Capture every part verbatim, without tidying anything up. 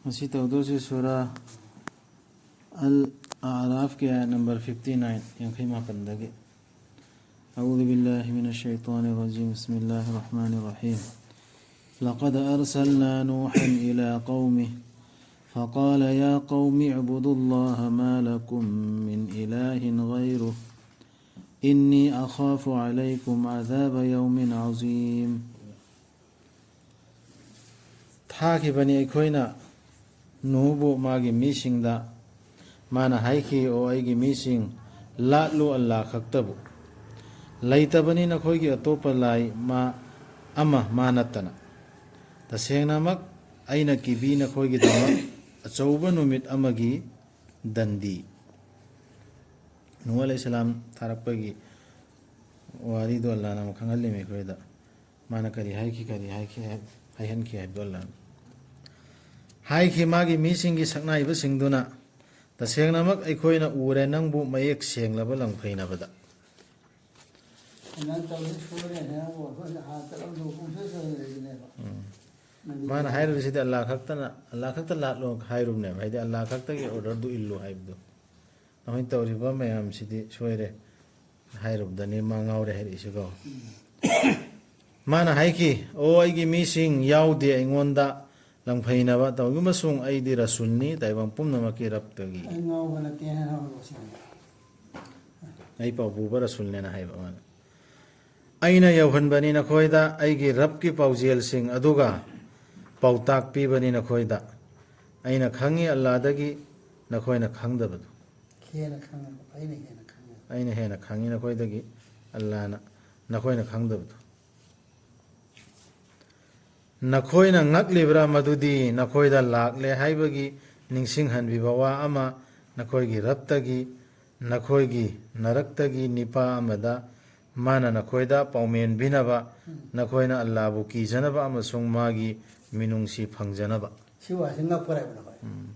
ꯉꯁꯤ ꯇꯧꯗꯣꯏꯁꯤ ꯁꯨꯔꯥ ꯑꯜ ꯑꯥꯔꯥꯐꯀꯤ ꯑꯥꯌꯠ number fifty nine, ꯌꯥꯡꯈꯩ ꯃꯥꯄꯟꯗꯒꯤ꯫ أعوذ بالله من الشيطان الرجيم. بسم الله الرحمن الرحيم. لقد أرسلنا نوحا إلى قومه فقال يا قوم اعبدوا الله ما لكم من إله غيره إني أخاف عليكم عذاب يوم عظيم. ꯊꯥꯈꯤꯕꯅꯤ ꯑꯩꯈꯣꯏꯅ ꯅꯨꯍꯕꯨ ꯃꯥꯒꯤ ꯃꯤꯁꯤꯡꯗ꯫ ꯃꯥꯅ ꯍꯥꯏꯈꯤ, "ꯑꯣ ꯑꯩꯒꯤ ꯃꯤꯁꯤꯡ, ꯂꯥꯠꯂꯨ ꯑꯜꯂꯥ ꯈꯛꯇꯕꯨ꯫ ꯂꯩꯇꯕꯅꯤ ꯅꯈꯣꯏꯒꯤ ꯑꯇꯣꯞꯄ ꯂꯥꯏ ꯃꯥ ꯑꯃ ꯃꯥ ꯅꯠꯇꯅ꯫ ꯇꯁꯦꯡꯅꯃꯛ ꯑꯩꯅ ꯀꯤꯕꯤ ꯅꯈꯣꯏꯒꯤꯗꯃꯛ ꯑꯆꯧꯕ ꯅꯨꯃꯤꯠ ꯑꯃꯒꯤ ꯗꯟꯗꯤ"꯫ ꯅꯨꯍ ꯑꯂꯩꯍꯤꯁꯁꯂꯥꯝ ꯊꯥꯔꯛꯄꯒꯤ ꯋꯥꯔꯤꯗꯣ ꯑꯜꯂꯥꯅ ꯑꯃꯨꯛ ꯈꯪꯍꯜꯂꯤꯃꯤ ꯑꯩꯈꯣꯏꯗ꯫ ꯃꯥꯅ ꯀꯔꯤ ꯍꯥꯏꯈꯤ, ꯀꯔꯤ ꯍꯥꯏꯈꯤ ꯍꯥꯏ-, ꯍꯥꯏꯍꯟꯈꯤ ꯍꯥꯏꯕꯗꯣ ꯑꯜꯂꯥꯅ꯫ ꯍꯥꯏꯈꯤ ꯃꯥꯒꯤ ꯃꯤꯁꯤꯡꯒꯤ ꯁꯛꯅꯥꯏꯕꯁꯤꯡꯗꯨꯅ, "ꯇꯁꯦꯡꯅꯃꯛ ꯑꯩꯈꯣꯏꯅ ꯎꯔꯦ ꯅꯪꯕꯨ ꯃꯌꯦꯛ ꯁꯦꯡꯂꯕ ꯂꯝꯐꯩꯅꯕꯗ"꯫ ꯅꯪ ꯇꯧꯔꯤ ꯁꯣꯏꯔꯦ, ꯅꯪꯕꯨ ꯑꯩꯈꯣꯏꯅ ꯑꯥ ꯆꯠꯂꯝꯗꯧ ꯄꯨꯡꯁꯣꯏ ꯁꯣꯏꯔꯦ ꯂꯩꯕꯅꯦꯕ꯫ ꯎꯝ꯫ ꯅꯪꯗꯤ ꯃꯥꯅ ꯍꯥꯏꯔꯤꯕꯁꯤꯗꯤ ꯑꯜꯂꯥ ꯈꯛꯇꯅ, ꯑꯜꯂꯥ ꯈꯛꯇ ꯂꯥꯠꯂꯣ ꯍꯥꯏꯔꯨꯕꯅꯦꯕ, ꯍꯥꯏꯗꯤ ꯑꯜꯂꯥ ꯈꯛꯇꯒꯤ ꯑꯣꯔꯗꯔꯗꯨ ꯏꯜꯂꯨ ꯍꯥꯏꯕꯗꯣ꯫ ꯅꯈꯣꯏꯅ ꯇꯧꯔꯤꯕ ꯃꯌꯥꯝꯁꯤꯗꯤ ꯁꯣꯏꯔꯦ ꯍꯥꯏꯔꯨꯕꯗꯅꯤ ꯃꯥ ꯉꯥꯎꯔꯦ ꯍꯥꯏꯔꯛꯏꯁꯤꯀꯣ꯫ ꯃꯥꯅ ꯍꯥꯏꯈꯤ, "ꯑꯣ ꯑꯩꯒꯤ ꯃꯤꯁꯤꯡ, ꯌꯥꯎꯗꯦ ꯑꯩꯉꯣꯟꯗ ꯂꯪꯐꯩꯅꯕ, ꯇꯧꯏꯒꯨꯝꯕꯁꯨꯡ ꯑꯩꯗꯤ ꯔꯁꯨꯜꯅꯤ, ꯇꯥꯏꯕꯪ ꯄꯨꯝꯅꯃꯛꯀꯤ ꯔꯕꯇꯒꯤ꯫ ꯑꯩ ꯉꯥꯎꯕ ꯅꯠꯇꯦ" ꯍꯥꯏꯅ ꯍꯧꯔꯛꯑꯣ ꯁꯤꯅꯤ꯫ ꯑꯩ ꯄꯥꯎ ꯄꯨꯕ ꯔꯁꯨꯜꯅꯦꯅ ꯍꯥꯏꯕ ꯃꯥꯅ꯫ "ꯑꯩꯅ ꯌꯧꯍꯟꯕꯅꯤ ꯅꯈꯣꯏꯗ ꯑꯩꯒꯤ ꯔꯕꯀꯤ ꯄꯥꯎꯖꯦꯜꯁꯤꯡ, ꯑꯗꯨꯒ ꯄꯥꯎꯇꯥꯛ ꯄꯤꯕꯅꯤ ꯅꯈꯣꯏꯗ꯫ ꯑꯩꯅ ꯈꯪꯉꯤ ꯑꯜꯂꯥꯗꯒꯤ ꯅꯈꯣꯏꯅ ꯈꯪꯗꯕꯗꯨ"꯫ ꯍꯦꯟꯅ ꯈꯪꯉꯦ, ꯑꯩꯅ ꯍꯦꯟꯅ ꯈꯪꯉꯦ꯫ "ꯑꯩꯅ ꯍꯦꯟꯅ ꯈꯪꯉꯤ ꯅꯈꯣꯏꯗꯒꯤ ꯑꯜꯂꯥꯅ ꯅꯈꯣꯏꯅ ꯈꯪꯗꯕꯗꯨ"꯫ ꯅꯈꯣꯏꯅ ꯉꯛꯂꯤꯕ꯭ꯔꯥ ꯃꯗꯨꯗꯤ ꯅꯈꯣꯏꯗ ꯂꯥꯛꯂꯦ ꯍꯥꯏꯕꯒꯤ ꯅꯤꯡꯁꯤꯡꯍꯟꯕꯤꯕ ꯋꯥ ꯑꯃ ꯅꯈꯣꯏꯒꯤ ꯔꯕꯇꯒꯤ, ꯅꯈꯣꯏꯒꯤ ꯅꯔꯛꯇꯒꯤ ꯅꯤꯄꯥ ꯑꯃꯗ ꯃꯥꯅ ꯅꯈꯣꯏꯗ ꯄꯥꯎꯃꯦꯟꯕꯤꯅꯕ, ꯎꯝ꯫ ꯅꯈꯣꯏꯅ ꯑꯜꯂꯥꯕꯨ ꯀꯤꯖꯅꯕ ꯑꯃꯁꯨꯡ ꯃꯥꯒꯤ ꯃꯤꯅꯨꯡꯁꯤ ꯐꯪꯖꯅꯕ꯫ ꯁꯤ ꯋꯥꯁꯤ ꯉꯛꯄ꯭ꯔꯥ ꯍꯥꯏꯕ ꯅꯈꯣꯏ? ꯎꯝ꯫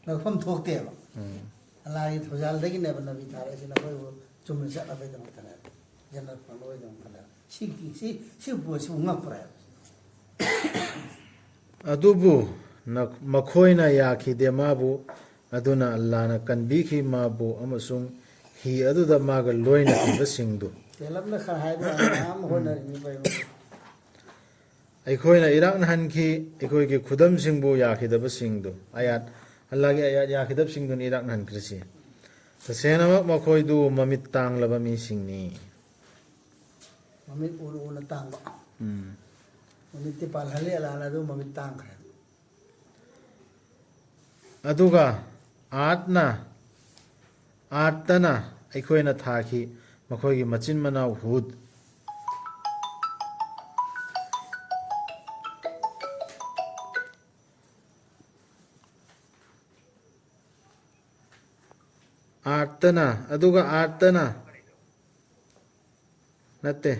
ꯂꯧꯐꯝ ꯊꯣꯛꯇꯦꯕ꯫ ꯎꯝ꯫ ꯑꯜꯂꯥꯍꯒꯤ ꯊꯧꯖꯥꯜꯗꯒꯤꯅꯦꯕ ꯅꯕꯤ ꯊꯥꯔꯛꯏꯁꯤ, ꯅꯈꯣꯏꯕꯨ ꯆꯨꯝꯅ ꯆꯠꯅꯕꯒꯤꯗꯃꯛꯇꯅꯦꯕ, ꯖꯟꯅꯠ ꯐꯪꯅꯕꯒꯤꯗꯃꯛꯇꯅꯦꯕ꯫ ꯁꯤꯒꯤ, ꯁꯤ, ꯁꯤꯒꯤ ꯄꯣꯠꯁꯤꯕꯨ ꯉꯛꯄ꯭ꯔꯥ ꯍꯥꯏꯕ? ꯑꯗꯨꯕꯨ ꯅ-, ꯃꯈꯣꯏꯅ ꯌꯥꯈꯤꯗꯦ ꯃꯥꯕꯨ, ꯑꯗꯨꯅ ꯑꯜꯂꯥꯅ ꯀꯟꯕꯤꯈꯤ ꯃꯥꯕꯨ ꯑꯃꯁꯨꯡ ꯍꯤ ꯑꯗꯨꯗ ꯃꯥꯒ ꯂꯣꯏꯅꯈꯤꯕꯁꯤꯡꯗꯨ꯫ ꯇꯦꯂꯞꯅ ꯈꯔ ꯍꯥꯏꯕ ꯋꯥꯅꯤ, ꯃꯌꯥꯝ ꯍꯣꯠꯅꯔꯤꯉꯩ ꯄꯩꯕ꯫ ꯑꯩꯈꯣꯏꯅ ꯏꯔꯥꯛꯅꯍꯟꯈꯤ ꯑꯩꯈꯣꯏꯒꯤ ꯈꯨꯗꯝꯁꯤꯡꯕꯨ ꯌꯥꯈꯤꯗꯕꯁꯤꯡꯗꯨ꯫ ꯑꯌꯥꯠ, ꯑꯜꯂꯥꯒꯤ ꯑꯌꯥꯠ ꯌꯥꯈꯤꯗꯕꯁꯤꯡꯗꯨꯅꯤ ꯏꯔꯥꯛꯅꯍꯟꯈ꯭ꯔꯤꯁꯤ꯫ ꯇꯁꯦꯡꯅꯃꯛ ꯃꯈꯣꯏꯗꯨ ꯃꯃꯤꯠ ꯇꯥꯡꯂꯕ ꯃꯤꯁꯤꯡꯅꯤ꯫ ꯃꯃꯤꯠ ꯎꯅ ꯎꯅ ꯇꯥꯡꯕ꯫ ꯎꯝ꯫ ꯃꯃꯤꯠꯇꯤ ꯄꯥꯜꯍꯜꯂꯤ, ꯑꯜꯂꯥꯅ ꯑꯗꯨ ꯃꯃꯤꯠ ꯇꯥꯡꯈ꯭ꯔꯦ꯫ ꯑꯗꯨꯒ ꯑꯥꯠꯅ, ꯑꯥꯠꯇꯅ ꯑꯩꯈꯣꯏꯅ ꯊꯥꯈꯤ ꯃꯈꯣꯏꯒꯤ ꯃꯆꯤꯟ ꯃꯅꯥꯎ ꯍꯨꯗ꯫ ꯑꯥꯠꯇꯅ, ꯑꯗꯨꯒ ꯑꯥꯠꯇꯅ, ꯅꯠꯇꯦ꯫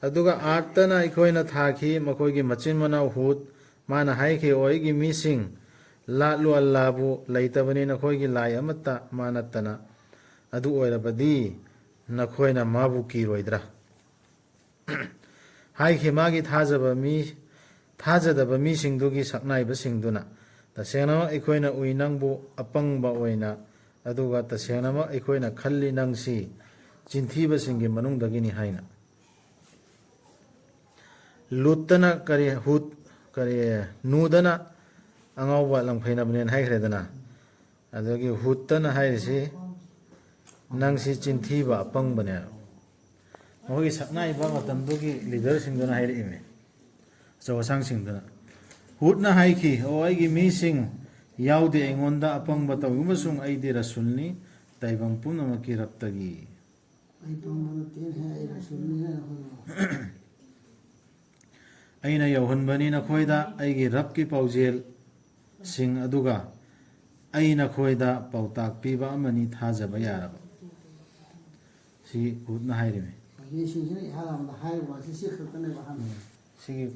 ꯑꯗꯨꯒ ꯑꯥꯠꯇꯅ ꯑꯩꯈꯣꯏꯅ ꯊꯥꯈꯤ ꯃꯈꯣꯏꯒꯤ ꯃꯆꯤꯟ ꯃꯅꯥꯎ ꯍꯨꯗ꯫ ꯃꯥꯅ ꯍꯥꯏꯈꯤ, "ꯑꯣ ꯑꯩꯒꯤ ꯃꯤꯁꯤꯡ, ꯂꯥꯠꯂꯨ ꯑꯜꯂꯥꯕꯨ, ꯂꯩꯇꯕꯅꯤ ꯅꯈꯣꯏꯒꯤ ꯂꯥꯏ ꯑꯃꯠꯇ ꯃꯥ ꯅꯠꯇꯅ꯫ ꯑꯗꯨ ꯑꯣꯏꯔꯕꯗꯤ ꯅꯈꯣꯏꯅ ꯃꯥꯕꯨ ꯀꯤꯔꯣꯏꯗ꯭ꯔꯥ?" ꯍꯥꯏꯈꯤ ꯃꯥꯒꯤ ꯊꯥꯖꯕ ꯃꯤ, ꯊꯥꯖꯗꯕ ꯃꯤꯁꯤꯡꯗꯨꯒꯤ ꯁꯛꯅꯥꯏꯕꯁꯤꯡꯗꯨꯅ, "ꯇꯁꯦꯡꯅꯃꯛ ꯑꯩꯈꯣꯏꯅ ꯎꯏ ꯅꯪꯕꯨ ꯑꯄꯪꯕ ꯑꯣꯏꯅ, ꯑꯗꯨꯒ ꯇꯁꯦꯡꯅꯃꯛ ꯑꯩꯈꯣꯏꯅ ꯈꯜꯂꯤ ꯅꯪꯁꯤ ꯆꯤꯟꯊꯤꯕꯁꯤꯡꯒꯤ ꯃꯅꯨꯡꯗꯒꯤꯅꯤ" ꯍꯥꯏꯅ꯫ ꯂꯨꯠꯇꯅ ꯀꯔꯤ, ꯍꯨꯠ, ꯀꯔꯤ, ꯅꯨꯗꯅ ꯑꯉꯥꯎꯕ ꯂꯝꯐꯩꯅꯕꯅꯦꯅ ꯍꯥꯏꯈ꯭ꯔꯦꯗꯅ꯫ ꯑꯗꯒꯤ ꯍꯨꯠꯇꯅ ꯍꯥꯏꯔꯤꯁꯤ, "ꯅꯪꯁꯤ ꯆꯤꯟꯊꯤꯕ ꯑꯄꯪꯕꯅꯦ"꯫ ꯃꯈꯣꯏꯒꯤ ꯁꯛꯅꯥꯏꯕ ꯃꯇꯝꯗꯨꯒꯤ ꯂꯤꯗꯔꯁꯤꯡꯗꯨꯅ ꯍꯥꯏꯔꯛꯏꯃꯤ, ꯑꯆꯧ ꯑꯁꯥꯡꯁꯤꯡꯗꯨꯅ꯫ ꯍꯨꯠꯅ ꯍꯥꯏꯈꯤ, "ꯑꯣ ꯑꯩꯒꯤ ꯃꯤꯁꯤꯡ, ꯌꯥꯎꯗꯦ ꯑꯩꯉꯣꯟꯗ ꯑꯄꯪꯕ ꯇꯧꯏꯒꯨꯝꯕꯁꯨꯡ ꯑꯩꯗꯤ ꯔꯁꯨꯜꯅꯤ, ꯇꯥꯏꯕꯪ ꯄꯨꯝꯅꯃꯛꯀꯤ ꯔꯕꯇꯒꯤ꯫ ꯑꯩ ꯄꯪꯕ ꯅꯠꯇꯦꯅꯦ, ꯑꯩ ꯔꯁꯨꯜꯅꯤꯅꯦ ꯅꯈꯣꯏꯕꯨ꯫ ꯑꯩꯅ ꯌꯧꯍꯟꯕꯅꯤ ꯅꯈꯣꯏꯗ ꯑꯩꯒꯤ ꯔꯕꯀꯤ ꯄꯥꯎꯖꯦꯜꯁꯤꯡ, ꯑꯗꯨꯒ ꯑꯩ ꯅꯈꯣꯏꯗ ꯄꯥꯎꯇꯥꯛ ꯄꯤꯕ ꯑꯃꯅꯤ ꯊꯥꯖꯕ ꯌꯥꯔꯕ"꯫ ꯁꯤ ꯍꯨꯠꯅ ꯍꯥꯏꯔꯤꯃꯤ꯫ ꯃꯤꯁꯤꯡꯁꯤꯅ ꯏꯍꯥꯟ ꯍꯥꯟꯕꯗ ꯍꯥꯏꯔꯤꯕ ꯑꯁꯤ ꯁꯤ ꯈꯛꯇꯅꯦꯕ ꯑꯍꯥꯟꯕ꯫ ꯁꯤꯒꯤ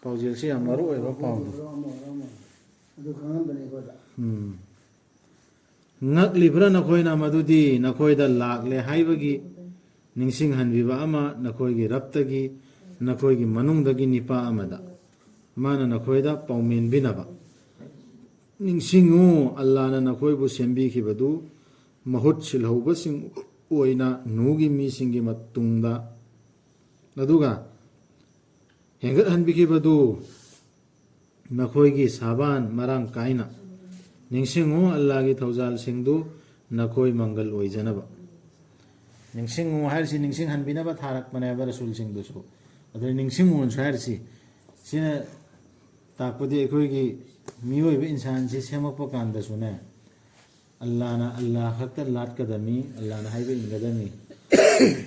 ꯄꯥꯎꯖꯦꯜꯁꯤ ꯌꯥꯝ ꯃꯔꯨ ꯑꯣꯏꯕ ꯄꯥꯎꯗꯣ꯫ ꯑꯃ ꯑꯣꯏꯔꯣ, ꯑꯃ ꯑꯣꯏꯔꯣ꯫ ꯑꯗꯨ ꯈꯪꯍꯟꯕꯅꯦ ꯑꯩꯈꯣꯏꯗ꯫ ꯎꯝ꯫ ꯉꯛꯂꯤꯕ꯭ꯔꯥ ꯅꯈꯣꯏꯅ ꯃꯗꯨꯗꯤ ꯅꯈꯣꯏꯗ ꯂꯥꯛꯂꯦ ꯍꯥꯏꯕꯒꯤ ꯅꯤꯡꯁꯤꯡꯍꯟꯕꯤꯕ ꯑꯃ ꯅꯈꯣꯏꯒꯤ ꯔꯕꯇꯒꯤ, ꯅꯈꯣꯏꯒꯤ ꯃꯅꯨꯡꯗꯒꯤ ꯅꯤꯄꯥ ꯑꯃꯗ꯫ ꯃꯥꯅ ꯅꯈꯣꯏꯗ ꯄꯥꯎꯃꯦꯟꯕꯤꯅꯕ꯫ ꯅꯤꯡꯁꯤꯡꯉꯨ, ꯑꯜꯂꯥꯅ ꯅꯈꯣꯏꯕꯨ ꯁꯦꯝꯕꯤꯈꯤꯕꯗꯨ ꯃꯍꯨꯠ ꯁꯤꯜꯍꯧꯕꯁꯤꯡ ꯑꯣꯏꯅ ꯅꯨꯍꯒꯤ ꯃꯤꯁꯤꯡꯒꯤ ꯃꯇꯨꯡꯗ, ꯑꯗꯨꯒ ꯍꯦꯟꯒꯠꯍꯟꯕꯤꯈꯤꯕꯗꯨ ꯅꯈꯣꯏꯒꯤ ꯁꯥꯕꯥꯟ ꯃꯔꯥꯡ ꯀꯥꯏꯅ꯫ ꯅꯤꯡꯁꯤꯡꯉꯨ, ꯑꯜꯂꯥꯒꯤ ꯊꯧꯖꯥꯜꯁꯤꯡꯗꯨ ꯅꯈꯣꯏ ꯃꯪꯒꯜ ꯑꯣꯏꯖꯅꯕ꯫ ꯅꯤꯡꯁꯤꯡꯉꯨ ꯍꯥꯏꯔꯤꯁꯤ ꯅꯤꯡꯁꯤꯡꯍꯟꯕꯤꯅꯕ ꯊꯥꯔꯛꯄꯅꯦꯕ ꯔꯁꯨꯜꯁꯤꯡꯗꯨꯁꯨ꯫ ꯑꯗꯨꯅ ꯅꯤꯡꯁꯤꯡꯉꯨꯅꯁꯨ ꯍꯥꯏꯔꯤꯁꯤ꯫ ꯁꯤꯅ ꯇꯥꯛꯄꯗꯤ ꯑꯩꯈꯣꯏꯒꯤ ꯃꯤꯑꯣꯏꯕ ꯏꯟꯁꯥꯟꯁꯤ ꯁꯦꯝꯃꯛꯄ ꯀꯥꯟꯗꯁꯨꯅꯦ, ꯑꯜꯂꯥꯅ ꯑꯜꯂꯥ ꯈꯛꯇ ꯂꯥꯠꯀꯗꯕꯅꯤ, ꯑꯜꯂꯥꯅ ꯍꯥꯏꯕ ꯏꯟꯒꯗꯕꯅꯤ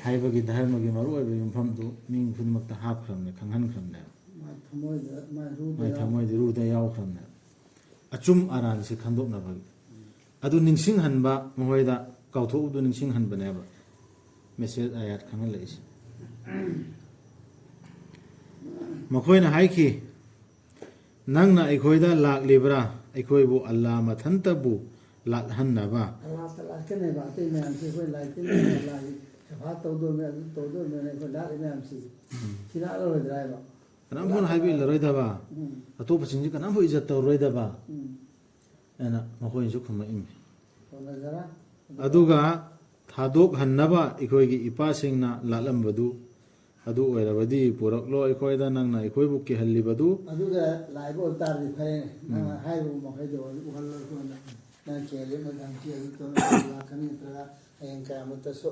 ꯍꯥꯏꯕꯒꯤ ꯙꯔꯃꯒꯤ ꯃꯔꯨꯑꯣꯏꯕ ꯌꯨꯝꯐꯝꯗꯨ ꯃꯤ ꯈꯨꯗꯤꯡꯃꯛꯇ ꯍꯥꯞꯈ꯭ꯔꯕꯅꯦ, ꯈꯪꯍꯟꯈ꯭ꯔꯕꯅꯦ꯫ ꯃꯥꯏ ꯊꯃꯣꯏꯗ, ꯃꯥꯏ ꯔꯨꯗ ꯃꯥꯏ ꯌꯥꯎ- ꯊꯃꯣꯏꯗ ꯔꯨꯗ ꯌꯥꯎꯈ꯭ꯔꯕꯅꯦ꯫ ꯑꯆꯨꯝ ꯑꯔꯥꯟꯁꯤ ꯈꯟꯗꯣꯛꯅꯕꯒꯤ꯫ ꯑꯗꯨ ꯅꯤꯡꯁꯤꯡꯍꯟꯕ, ꯃꯈꯣꯏꯗ ꯀꯥꯎꯊꯣꯛꯎꯗꯨ ꯅꯤꯡꯁꯤꯡꯍꯟꯕꯅꯦꯕ ꯃꯦꯁꯦꯖ ꯑꯥꯌꯥꯠ ꯈꯪꯍꯜꯂꯛꯏꯁꯦ꯫ ꯃꯈꯣꯏꯅ ꯍꯥꯏꯈꯤ, "ꯅꯪꯅ ꯑꯩꯈꯣꯏꯗ ꯂꯥꯛꯂꯤꯕ꯭ꯔꯥ, ꯑꯩꯈꯣꯏꯕꯨ ꯑꯜꯂꯥ ꯃꯊꯟꯇꯕꯨ ꯂꯥꯠꯍꯟꯅꯕ?" ꯑꯜꯂꯥꯇ ꯂꯥꯠꯀꯅꯦꯕ, ꯑꯇꯩ ꯃꯌꯥꯝꯁꯦ ꯑꯩꯈꯣꯏ ꯂꯥꯏ ꯇꯤꯟ ꯑꯜꯂꯥꯒꯤ ꯁꯦꯕꯥ ꯇꯧꯗꯣꯏꯅꯦ, ꯑꯗꯨ ꯇꯧꯗꯣꯏꯅꯦꯅ ꯑꯩꯈꯣꯏ ꯂꯥꯠꯂꯤ ꯃꯌꯥꯝꯁꯤ ꯎꯝ꯫ ꯁꯤ ꯂꯥꯠꯂꯔꯣꯏꯗ꯭ꯔꯥ ꯍꯥꯏꯕ? ꯀꯅꯥꯝꯐꯥꯎ ꯍꯥꯏꯕꯤꯔꯔꯣꯏꯗꯕ, ꯎꯝ꯫ ꯑꯇꯣꯞꯄꯁꯤꯡꯁꯦ ꯀꯅꯥꯝꯐꯥꯎ ꯏꯖꯠ ꯇꯧꯔꯔꯣꯏꯗꯕ ꯎꯝ꯫ ꯍꯥꯏꯅ ꯃꯈꯣꯏꯅꯁꯨ ꯈꯨꯝꯃꯛꯏꯃꯤ꯫ ꯇꯧꯅꯖꯔ-, ꯑꯗꯨꯒ ꯊꯥꯗꯣꯛꯍꯟꯅꯕ ꯑꯩꯈꯣꯏꯒꯤ ꯏꯄꯥꯁꯤꯡꯅ ꯂꯥꯠꯂꯝꯕꯗꯨ ꯑꯗꯨ ꯑꯣꯏꯔꯕꯗꯤ ꯄꯨꯔꯛꯂꯣ ꯑꯩꯈꯣꯏꯗ, ꯅꯪꯅ ꯑꯩꯈꯣꯏꯕꯨ ꯀꯤꯍꯜꯂꯤꯕꯗꯨ꯫ ꯑꯗꯨꯒ ꯂꯥꯛꯏꯕ ꯑꯣꯏꯕ ꯇꯥꯔꯗꯤ ꯐꯔꯦꯅꯦ꯫ ꯅꯪꯅ ꯎꯝ꯫ ꯍꯥꯏꯔꯤꯕ ꯃꯈꯩꯗꯣ ꯑꯣꯏ-, ꯎꯍꯜꯂꯣ ꯑꯩꯈꯣꯏꯅ꯫ ꯅꯪ ꯀꯤꯍꯜꯂꯤ ꯃꯌꯥꯝꯁꯤ ꯑꯗꯨ ꯇꯧꯔꯒ ꯂꯥꯛꯀꯅꯤ, ꯅꯠꯇ꯭ꯔꯒ ꯍꯌꯦꯡ ꯀꯌꯥꯃꯠꯇꯁꯨ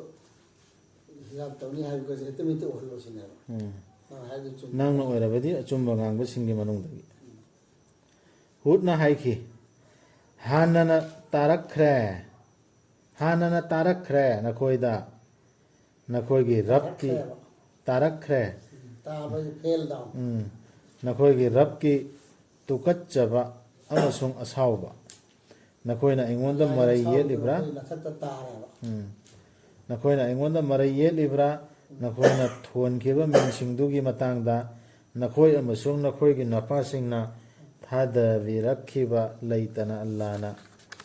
ꯍꯤꯁꯥꯕ ꯇꯧꯅꯤ ꯍꯥꯏꯕꯒꯁꯦ ꯍꯦꯛꯇ ꯃꯤꯠꯇ ꯎꯍꯜꯂꯣ ꯁꯤꯅꯦꯕ꯫ ꯎꯝ꯫ ꯅꯪ ꯍꯥꯏꯔꯤꯗꯨ ꯆꯨꯝꯃꯤ꯫ ꯅꯪꯅ ꯑꯣꯏꯔꯕꯗꯤ ꯑꯆꯨꯝꯕ ꯉꯥꯡꯕꯁꯤꯡꯒꯤ ꯃꯅꯨꯡꯗꯒꯤ꯫ ꯍꯨꯗꯅ ꯍꯥꯏꯈꯤ, "ꯍꯥꯟꯅꯅ ꯇꯥꯔꯛꯈ꯭ꯔꯦ, ꯍꯥꯟꯅꯅ ꯇꯥꯔꯛꯈ꯭ꯔꯦ ꯅꯈꯣꯏꯗ, ꯅꯈꯣꯏꯒꯤ ꯔꯕꯀꯤ" ꯇꯥꯔꯛꯈ꯭ꯔꯦꯕ꯫ ꯇꯥꯔꯛꯈ꯭ꯔꯦ꯫ ꯎꯝ, ꯇꯥꯕ ꯍꯥꯏꯁꯦ fell down꯫ ꯎꯝ, "ꯅꯈꯣꯏꯒꯤ ꯔꯕꯀꯤ ꯇꯨꯀꯠꯆꯕ ꯑꯃꯁꯨꯡ ꯑꯁꯥꯎꯕ꯫ ꯅꯈꯣꯏꯅ ꯑꯩꯉꯣꯟꯗ ꯂꯥꯏ ꯃꯔꯩ ꯑꯁꯥꯎꯕꯗꯣ ꯌꯦꯠꯂꯤꯕ꯭ꯔꯥ?" ꯑꯩꯈꯣꯏ ꯃꯊꯛꯇ ꯇꯥꯔꯦꯕ꯫ ꯎꯝ, "ꯅꯈꯣꯏꯅ ꯑꯩꯉꯣꯟꯗ ꯃꯔꯩ ꯌꯦꯠꯂꯤꯕ꯭ꯔꯥ? ꯅꯈꯣꯏꯅ ꯊꯣꯟꯈꯤꯕ ꯃꯤꯡꯁꯤꯡꯗꯨꯒꯤ ꯃꯇꯥꯡꯗ ꯅꯈꯣꯏ ꯑꯃꯁꯨꯡ ꯅꯈꯣꯏꯒꯤ ꯅꯄꯥꯁꯤꯡꯅ ꯊꯥꯗꯕꯤꯔꯛꯈꯤꯕ ꯂꯩꯇꯅ ꯑꯜꯂꯥꯅ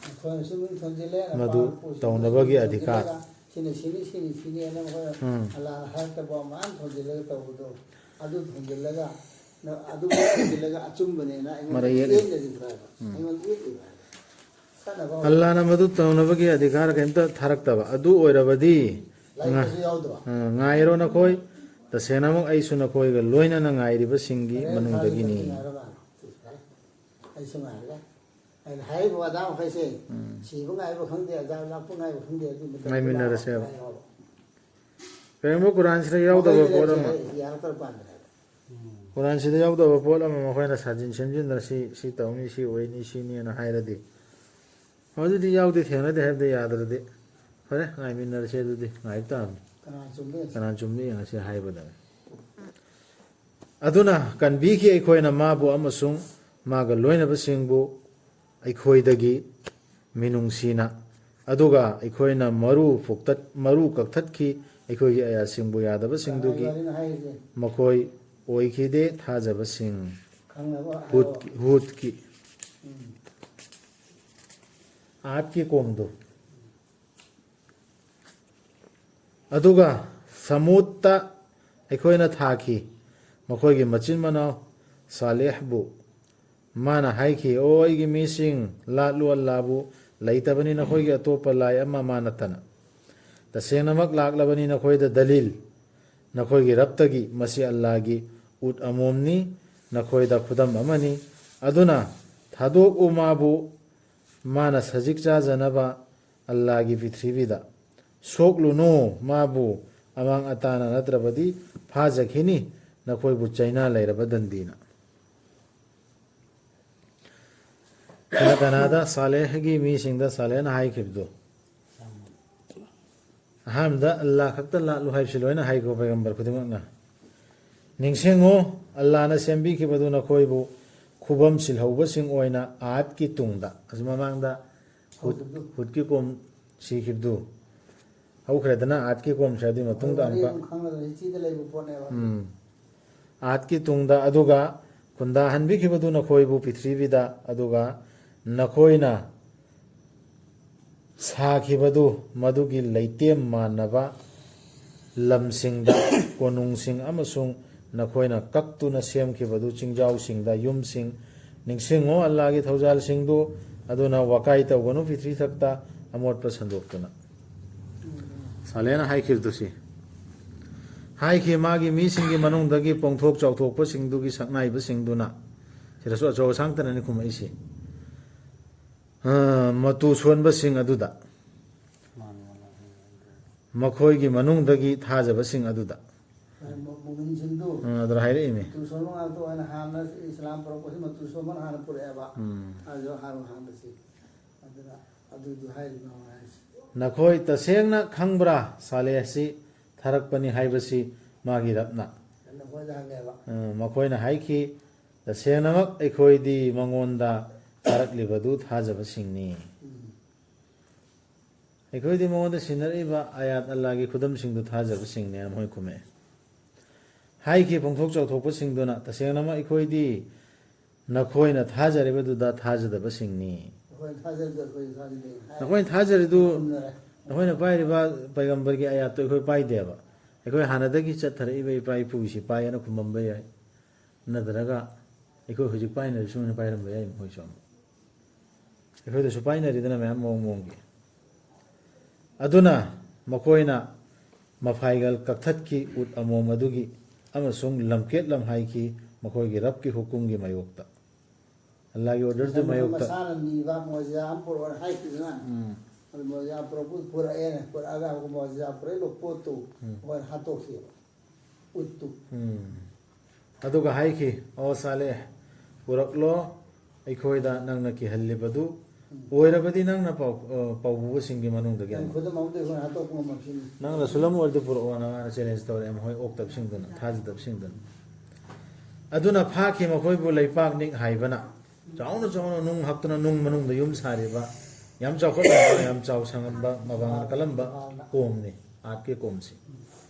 ꯅꯈꯣꯏꯅꯁꯨ ꯑꯗꯨꯝ ꯊꯣꯟꯖꯤꯜꯂꯦ, ꯃꯗꯨ ꯅꯄꯥ ꯅꯄꯨꯁꯤꯡꯅꯁꯨ ꯇꯧꯅꯕꯒꯤ ꯑꯗꯨꯝ ꯑꯗꯤꯀꯥꯔ꯫ ꯊꯣꯟꯖꯤꯜꯂꯒ ꯁꯤꯅ ꯁꯤꯅꯤ, ꯁꯤꯅꯤ, ꯁꯤꯅꯤ ꯍꯥꯏꯅ ꯃꯈꯣꯏꯅ ꯎꯝ꯫ ꯑꯜꯂꯥ ꯍꯥꯏꯔꯛꯇꯕ ꯃꯌꯥꯝ ꯊꯣꯟꯖꯤꯜꯂꯒ ꯇꯧꯕꯗꯣ, ꯑꯗꯨ ꯊꯣꯟꯖꯤꯜꯂꯒ ꯑꯗꯨꯕꯨ ꯊꯤꯖꯤꯜꯂꯒ ꯑꯆꯨꯝꯕꯅꯦꯅ ꯑꯩꯉꯣꯟꯗ ꯃꯔꯩ ꯌꯦꯠꯂꯤ꯫ ꯌꯦꯠꯂꯤꯕ꯭ꯔꯥ ꯍꯥꯏꯕ? ꯎꯝ꯫ ꯑꯩꯉꯣꯟꯗ ꯌꯦꯠꯂꯤꯕ꯭ꯔꯥ ꯍꯥꯏꯕ? ꯈꯠꯅꯕ ꯍꯧꯔꯦ꯫ ꯑꯜꯂꯥꯅ ꯃꯗꯨ ꯇꯧꯅꯕꯒꯤ ꯑꯙꯤꯀꯥꯔ ꯀꯔꯤꯝꯇ ꯊꯥꯔꯛꯇꯕ꯫ ꯑꯗꯨ ꯑꯣꯏꯔꯕꯗꯤ ꯂꯥꯏꯔꯤꯛꯇꯁꯨ ꯌꯥꯎꯗ꯭ꯔꯣ? ꯑ, ꯉꯥꯏꯔꯣ ꯅꯈꯣꯏ, ꯇꯁꯦꯡꯅꯃꯛ ꯑꯩꯁꯨ ꯅꯈꯣꯏꯒ ꯂꯣꯏꯅꯅ ꯉꯥꯏꯔꯤꯕꯁꯤꯡꯒꯤ ꯍꯣꯔꯦꯟ ꯃꯅꯨꯡꯗꯒꯤꯅꯤ꯫ ꯊꯥꯖꯤꯜꯂꯛꯀꯦ ꯉꯥꯏꯔꯣ ꯉꯥꯏꯔꯣ꯫ ꯑꯩꯁꯨ ꯉꯥꯏꯔꯒꯦ꯫ ꯑꯩꯅ ꯍꯥꯏꯔꯤꯕ ꯋꯥꯗꯥ ꯃꯈꯩꯁꯦ, ꯎꯝ꯫ ꯁꯤꯕ ꯉꯥꯏꯕ ꯈꯪꯗꯦ, ꯑꯖꯥꯕ ꯂꯥꯛꯄ ꯉꯥꯏꯕ ꯈꯪꯗꯦ, ꯑꯗꯨ ꯃꯇꯝꯗ ꯉꯥꯏꯃꯤꯟꯅꯔꯁꯦꯕ꯫ ꯂꯥꯛꯑꯣ ꯍꯥꯏꯔꯣꯕ꯫ ꯀꯔꯤꯒꯨꯝꯕ ꯀꯨꯔꯥꯟꯁꯤꯗ ꯌꯥꯎꯗꯕ ꯃꯈꯣꯏꯒꯤ ꯄꯣꯠ ꯂꯩꯔꯛꯁꯦ ꯑꯃ, ꯌꯥꯔꯛꯇ꯭ꯔ ꯀꯥꯟꯗꯅꯦꯕ꯫ ꯀꯨꯔꯥꯟꯁꯤꯗ ꯌꯥꯎꯗꯕ ꯄꯣꯠ ꯑꯃ ꯃꯈꯣꯏꯅ ꯁꯥꯖꯤꯟ ꯁꯦꯝꯖꯤꯟꯗꯅ ꯁꯤ, ꯁꯤ ꯇꯧꯅꯤ, ꯁꯤ ꯑꯣꯏꯅꯤ, ꯁꯤꯅꯦꯅ ꯍꯥꯏꯔꯗꯤ, ꯑꯗꯨꯗꯤ ꯌꯥꯎꯗꯦ, ꯊꯦꯡꯅꯗꯦ ꯍꯥꯏꯕꯗ ꯌꯥꯗ꯭ꯔꯗꯤ, ꯐꯔꯦ, ꯉꯥꯏꯃꯤꯟꯅꯔꯁꯦ ꯑꯗꯨꯗꯤ, ꯉꯥꯏꯕ ꯇꯥꯕꯅꯤ꯫ ꯀꯅꯥ ꯆꯨꯝꯃꯤ? ꯀꯅꯥ ꯆꯨꯝꯃꯤ ꯌꯦꯡꯉꯁꯤ ꯍꯥꯏꯕꯗꯅꯤ꯫ ꯑꯗꯨꯅ ꯀꯟꯕꯤꯈꯤ ꯑꯩꯈꯣꯏꯅ ꯃꯥꯕꯨ ꯑꯃꯁꯨꯡ ꯃꯥꯒ ꯂꯣꯏꯅꯕꯁꯤꯡꯕꯨ ꯑꯩꯈꯣꯏꯗꯒꯤ ꯃꯤꯅꯨꯡꯁꯤꯅ, ꯑꯗꯨꯒ ꯑꯩꯈꯣꯏꯅ ꯃꯔꯨ ꯐꯨꯛꯇꯠ-, ꯃꯔꯨ ꯀꯛꯊꯠꯈꯤ ꯑꯩꯈꯣꯏꯒꯤ ꯑꯌꯥꯁꯤꯡꯕꯨ ꯌꯥꯗꯕꯁꯤꯡꯗꯨꯒꯤ꯫ ꯀꯅꯥꯒꯤ ꯋꯥꯔꯤꯅꯣ ꯍꯥꯏꯔꯤꯁꯦ? ꯃꯈꯣꯏ ꯑꯣꯏꯈꯤꯗꯦ ꯊꯥꯖꯕꯁꯤꯡ꯫ ꯈꯪꯅꯕ ꯍꯥꯏꯔꯣ꯫ ꯍꯨꯠꯀꯤ, ꯍꯨꯠꯀꯤ꯫ ꯎꯝ꯫ ꯑꯥꯠꯀꯤ ꯀꯣꯝꯗꯣ꯫ ꯑꯗꯨꯒ ꯁꯃꯨꯗꯇ ꯑꯩꯈꯣꯏꯅ ꯊꯥꯈꯤ ꯃꯈꯣꯏꯒꯤ ꯃꯆꯤꯟ ꯃꯅꯥꯎ ꯁꯥꯂꯦꯍꯕꯨ꯫ ꯃꯥꯅ ꯍꯥꯏꯈꯤ, "ꯑꯣ ꯑꯩꯒꯤ ꯃꯤꯁꯤꯡ, ꯂꯥꯠꯂꯨ ꯑꯜꯂꯥꯕꯨ, ꯂꯩꯇꯕꯅꯤ ꯅꯈꯣꯏꯒꯤ ꯑꯇꯣꯞꯄ ꯂꯥꯏ ꯑꯃ ꯃꯥ ꯅꯠꯇꯅ꯫ ꯇꯁꯦꯡꯅꯃꯛ ꯂꯥꯛꯂꯕꯅꯤ ꯅꯈꯣꯏꯗ ꯗꯂꯤꯜ, ꯅꯈꯣꯏꯒꯤ ꯔꯕꯇꯒꯤ, ꯃꯁꯤ ꯑꯜꯂꯥꯒꯤ ꯎꯠ ꯑꯃꯣꯝꯅꯤ, ꯅꯈꯣꯏꯗ ꯈꯨꯗꯝ ꯑꯃꯅꯤ꯫ ꯑꯗꯨꯅ ꯊꯥꯗꯣꯛꯎ ꯃꯥꯕꯨ, ꯃꯥꯅ ꯁꯖꯤꯛ ꯆꯥꯖꯅꯕ ꯑꯜꯂꯥꯒꯤ ꯄ꯭ꯔꯤꯊꯤꯕꯤꯗ꯫ ꯁꯣꯛꯂꯨꯅꯨ ꯃꯥꯕꯨ, ꯑꯃꯥꯡ ꯑꯇꯥꯅ ꯅꯠꯇ꯭ꯔꯕꯗꯤ ꯐꯥꯖꯈꯤꯅꯤ, ꯅꯈꯣꯏꯕꯨ ꯆꯩꯅꯥ ꯂꯩꯔꯕ ꯗꯟꯗꯤꯅ"꯫ ꯀꯅꯥ ꯀꯅꯥꯗ ꯁꯥꯂꯦꯍꯒꯤ ꯃꯤꯁꯤꯡꯗ ꯁꯥꯂꯦꯍꯅ ꯍꯥꯏꯈꯤꯕꯗꯨ? ꯑꯍꯥꯟꯕꯗ ꯑꯜꯂꯥ ꯈꯛꯇ ꯂꯥꯠꯂꯨ ꯍꯥꯏꯕꯁꯤ ꯂꯣꯏꯅ ꯍꯥꯏꯈꯣ ꯄꯩꯒꯝꯕꯔ ꯈꯨꯗꯤꯡꯃꯛꯅ꯫ ꯅꯤꯡꯁꯤꯡꯉꯨ, ꯑꯜꯂꯥꯅ ꯁꯦꯝꯕꯤꯈꯤꯕꯗꯨ ꯅꯈꯣꯏꯕꯨ ꯈꯨꯕꯝ ꯁꯤꯜꯍꯧꯕꯁꯤꯡ ꯑꯣꯏꯅ ꯑꯥꯠꯀꯤ ꯇꯨꯡꯗ, ꯑꯁꯤ ꯃꯃꯥꯡꯗ ꯍꯨꯠ-, ꯍꯨꯠꯀꯤ ꯀꯣꯝ ꯁꯤꯈꯤꯕꯗꯨ ꯍꯧꯈ꯭ꯔꯦꯗꯅ, ꯑꯥꯠꯀꯤ ꯀꯣꯝꯁꯦ ꯑꯗꯨꯒꯤ ꯃꯇꯨꯡꯗ ꯋꯥꯔꯤ ꯑꯃꯨꯛꯀ꯫ ꯑꯗꯨꯝ ꯈꯪꯅꯗꯅ ꯍꯤꯁꯇ꯭ꯔꯤꯗ ꯂꯩꯕ ꯄꯣꯠꯅꯦꯕ꯫ ꯎꯝ꯫ ꯑꯥꯠꯀꯤ ꯇꯨꯡꯗ, ꯑꯗꯨꯒ ꯈꯨꯟꯗꯥꯍꯟꯕꯤꯈꯤꯕꯗꯨ ꯅꯈꯣꯏꯕꯨ ꯄ꯭ꯔꯤꯊꯤꯕꯤꯗ, ꯑꯗꯨꯒ ꯅꯈꯣꯏꯅ ꯁꯥꯈꯤꯕꯗꯨ ꯃꯗꯨꯒꯤ ꯂꯩꯇꯦꯝ ꯃꯥꯟꯅꯕ ꯂꯝꯁꯤꯡꯗ ꯀꯣꯅꯨꯡꯁꯤꯡ ꯑꯃꯁꯨꯡ ꯅꯈꯣꯏꯅ ꯀꯛꯇꯨꯅ ꯁꯦꯝꯈꯤꯕꯗꯨ ꯆꯤꯡꯖꯥꯎꯁꯤꯡꯗ ꯌꯨꯝꯁꯤꯡ, ꯅꯤꯡꯁꯤꯡꯉꯣ ꯑꯜꯂꯥꯒꯤ ꯊꯧꯖꯥꯜꯁꯤꯡꯗꯨ, ꯑꯗꯨꯅ ꯋꯥꯀꯥꯏ ꯇꯧꯒꯅꯨ ꯄꯤꯊ꯭ꯔꯤ ꯊꯛꯇ ꯑꯃꯣꯠꯄ ꯁꯟꯗꯣꯛꯇꯨꯅ꯫ ꯁꯥꯂꯦꯅ ꯍꯥꯏꯈꯤꯕꯗꯨ ꯁꯤ꯫ ꯍꯥꯏꯈꯤ, ꯃꯥꯒꯤ ꯃꯤꯁꯤꯡꯒꯤ ꯃꯅꯨꯡꯗꯒꯤ ꯄꯣꯡꯊꯣꯛ ꯆꯥꯎꯊꯣꯛꯄꯁꯤꯡꯗꯨꯒꯤ ꯁꯛꯅꯥꯏꯕꯁꯤꯡꯗꯨꯅ, ꯁꯤꯗꯁꯨ ꯑꯆꯧ ꯑꯁꯥꯡꯇꯅꯅꯤ ꯈꯨꯝꯃꯛꯏꯁꯤ꯫ ꯑ, ꯃꯇꯨ ꯁꯣꯟꯕꯁꯤꯡ ꯑꯗꯨꯗ, ꯃꯥꯅꯤ, ꯃꯥꯅꯤ꯫ ꯃꯈꯣꯏꯒꯤ ꯃꯅꯨꯡꯗꯒꯤ ꯊꯥꯖꯕꯁꯤꯡ ꯑꯗꯨꯗ꯫ ꯃꯨ-, ꯃꯨꯃꯤꯟꯁꯤꯡꯗꯨ ꯑ, ꯑꯗꯨꯗ ꯍꯥꯏꯔꯛꯏꯅꯦ꯫ ꯃꯇꯨ ꯁꯣꯟꯕ ꯉꯥꯛꯇ ꯑꯣꯏꯅ ꯍꯥꯟꯅ ꯏꯁꯂꯥꯝ ꯄꯨꯔꯛꯄꯁꯤ ꯃꯇꯨ ꯁꯣꯟꯕꯅ ꯍꯥꯟꯅ ꯄꯨꯔꯛꯑꯦꯕ꯫ ꯎꯝ꯫ ꯑꯗꯨ ꯍꯥꯟꯅ ꯍꯥꯟꯕꯁꯤ꯫ ꯑꯗꯨꯅ ꯑꯗꯨꯗꯨ ꯍꯥꯏꯔꯤꯕ ꯍꯥꯏꯁꯦ꯫ ꯅꯈꯣꯏ ꯇꯁꯦꯡꯅ ꯈꯪꯕ꯭ꯔꯥ? ꯁꯥꯂꯦꯍꯁꯤ ꯊꯥꯔꯛꯄꯅꯤ ꯍꯥꯏꯕꯁꯤ ꯃꯥꯒꯤ ꯔꯕꯅ꯫ ꯅꯈꯣꯏꯗ ꯍꯪꯉꯦꯕ꯫ ꯑ, ꯃꯈꯣꯏꯅ ꯍꯥꯏꯈꯤ, "ꯇꯁꯦꯡꯅꯃꯛ ꯑꯩꯈꯣꯏꯗꯤ ꯃꯉꯣꯟꯗ ꯊꯥꯔꯛꯂꯤꯕꯗꯨ ꯊꯥꯖꯕꯁꯤꯡꯅꯤ"꯫ ꯎꯝ꯫ ꯑꯩꯈꯣꯏꯗꯤ ꯃꯉꯣꯟꯗ ꯁꯤꯟꯅꯔꯛꯏꯕ ꯑꯥꯌꯥꯠ ꯑꯜꯂꯥꯒꯤ ꯈꯨꯗꯝꯁꯤꯡꯗꯨ ꯊꯥꯖꯕꯁꯤꯡꯅꯦ, ꯃꯈꯣꯏ ꯈꯨꯝꯃꯛꯑꯦ꯫ ꯍꯥꯏꯈꯤ ꯄꯣꯡꯊꯣꯛ ꯆꯥꯎꯊꯣꯛꯄꯁꯤꯡꯗꯨꯅ, "ꯇꯁꯦꯡꯅꯃꯛ ꯑꯩꯈꯣꯏꯗꯤ ꯅꯈꯣꯏꯅ ꯊꯥꯖꯔꯤꯕꯗꯨꯗ ꯊꯥꯖꯗꯕꯁꯤꯡꯅꯤ"꯫ ꯑꯩꯈꯣꯏꯅ ꯊꯥꯖꯔꯤꯗꯨ ꯑꯩꯈꯣꯏ ꯊꯥꯖꯗꯦ ꯍꯥꯏ꯫ ꯅꯈꯣꯏꯅ ꯊꯥꯖꯔꯤꯗꯨ, ꯆꯨꯝꯅꯔꯦ꯫ ꯅꯈꯣꯏꯅ ꯄꯥꯏꯔꯤꯕ ꯄꯩꯒꯝꯕꯔꯒꯤ ꯑꯥꯌꯥꯠꯇꯨ ꯑꯩꯈꯣꯏ ꯄꯥꯏꯗꯦꯕ꯫ ꯑꯩꯈꯣꯏ ꯍꯥꯟꯅꯗꯒꯤ ꯆꯠꯊꯔꯛꯏꯕ ꯏꯄꯥ ꯏꯄꯨꯒꯤꯁꯤ ꯄꯥꯏ ꯍꯥꯏꯅ ꯈꯨꯝꯃꯝꯕ ꯌꯥꯏ꯫ ꯅꯠꯇ꯭ꯔꯒ ꯑꯩꯈꯣꯏ ꯍꯧꯖꯤꯛ ꯄꯥꯏꯅꯔꯤꯕ ꯁꯨꯃꯥꯏꯅ ꯄꯥꯏꯔꯝꯕ ꯌꯥꯏ ꯃꯈꯣꯏꯁꯨ ꯑꯃꯨꯛ꯫ ꯑꯩꯈꯣꯏꯗꯁꯨ ꯄꯥꯏꯅꯔꯤꯗꯅ ꯃꯌꯥꯝ ꯃꯑꯣꯡ ꯃꯑꯣꯡꯒꯤ꯫ ꯑꯗꯨꯅ ꯃꯈꯣꯏꯅ ꯃꯐꯥꯏꯒꯜ ꯀꯛꯊꯠꯈꯤ ꯎꯠ ꯑꯃꯣꯝ ꯑꯗꯨꯒꯤ ꯑꯃꯁꯨꯡ ꯂꯝꯀꯦꯠ ꯂꯝꯍꯥꯏꯈꯤ ꯃꯈꯣꯏꯒꯤ ꯔꯕꯀꯤ ꯍꯨꯀꯨꯝꯒꯤ ꯃꯥꯌꯣꯛꯇ꯫ ꯑꯜꯂꯥꯒꯤ ꯑꯣꯔꯗꯔꯗꯨ ꯃꯁꯥꯅ ꯃꯥꯌꯣꯛꯇ꯫ ꯃꯁꯥꯅ ꯅꯤꯕ ꯃꯣꯖꯥ ꯑꯃ ꯄꯨꯔꯛꯑꯣꯅ ꯍꯥꯏꯈꯤꯗꯅ꯫ ꯎꯝ꯫ ꯑꯗꯨ ꯃꯣꯖꯥ ꯄꯨꯔꯛꯄ ꯄꯨꯔꯛꯑꯦꯅ ꯄꯨꯔꯛꯑꯒ ꯃꯣꯖꯥ ꯄꯨꯔꯛꯏꯕ ꯄꯣꯠꯇꯨ ꯎꯝ꯫ ꯃꯣꯏꯅ ꯍꯥꯠꯇꯣꯛꯈꯤꯑꯕ꯫ ꯎꯠꯇꯨ꯫ ꯎꯝ꯫ ꯑꯗꯨꯒ ꯍꯥꯏꯈꯤ, "ꯑꯣ ꯁꯥꯂꯦꯍ, ꯄꯨꯔꯛꯂꯣ, ꯑꯩꯈꯣꯏꯗ ꯅꯪꯅ ꯀꯤꯍꯜꯂꯤꯕꯗꯨ ꯎꯝ꯫ ꯑꯣꯏꯔꯕꯗꯤ ꯅꯪꯅ ꯄꯥꯎ-, ꯑ, ꯄꯥꯎ ꯄꯨꯕꯁꯤꯡꯒꯤ ꯃꯅꯨꯡꯗꯒꯤ ꯅꯪ ꯑꯃ꯫ ꯈꯨꯗꯝ ꯑꯃꯗ ꯑꯩꯈꯣꯏꯅ ꯍꯥꯠꯇꯣꯛꯄ ꯉꯝꯃꯛꯈꯤꯅꯤ꯫ ꯅꯪꯅ ꯁꯨꯂꯝ ꯑꯣꯏꯔꯗꯤ ꯄꯨꯔꯛꯑꯣꯅ" ꯃꯥꯅ ꯆꯦꯂꯦꯟꯖ ꯇꯧꯔꯛꯑꯦ, ꯃꯈꯣꯏ ꯑꯣꯛꯇꯕꯁꯤꯡꯗꯨꯅ, ꯊꯥꯖꯗꯕꯁꯤꯡꯗꯨꯅ꯫ ꯑꯗꯨꯅ ꯐꯥꯈꯤ ꯃꯈꯣꯏꯕꯨ ꯂꯩꯄꯥꯛ ꯅꯤꯛ ꯍꯥꯏꯕꯅ꯫ ꯆꯥꯎꯅ ꯆꯥꯎꯅ ꯅꯨꯡ ꯍꯥꯞꯇꯨꯅ ꯅꯨꯡ ꯃꯅꯨꯡꯗ ꯌꯨꯝ ꯁꯥꯔꯤꯕ, ꯌꯥꯝ ꯆꯥꯎꯈꯠꯂꯝꯕ, ꯌꯥꯝ ꯆꯥꯎ ꯁꯪꯉꯝꯕ, ꯃꯄꯥꯡꯒꯜ ꯀꯜꯂꯝꯕ ꯀꯣꯝꯅꯤ, ꯑꯥꯔꯠꯀꯤ ꯀꯣꯝꯁꯤ꯫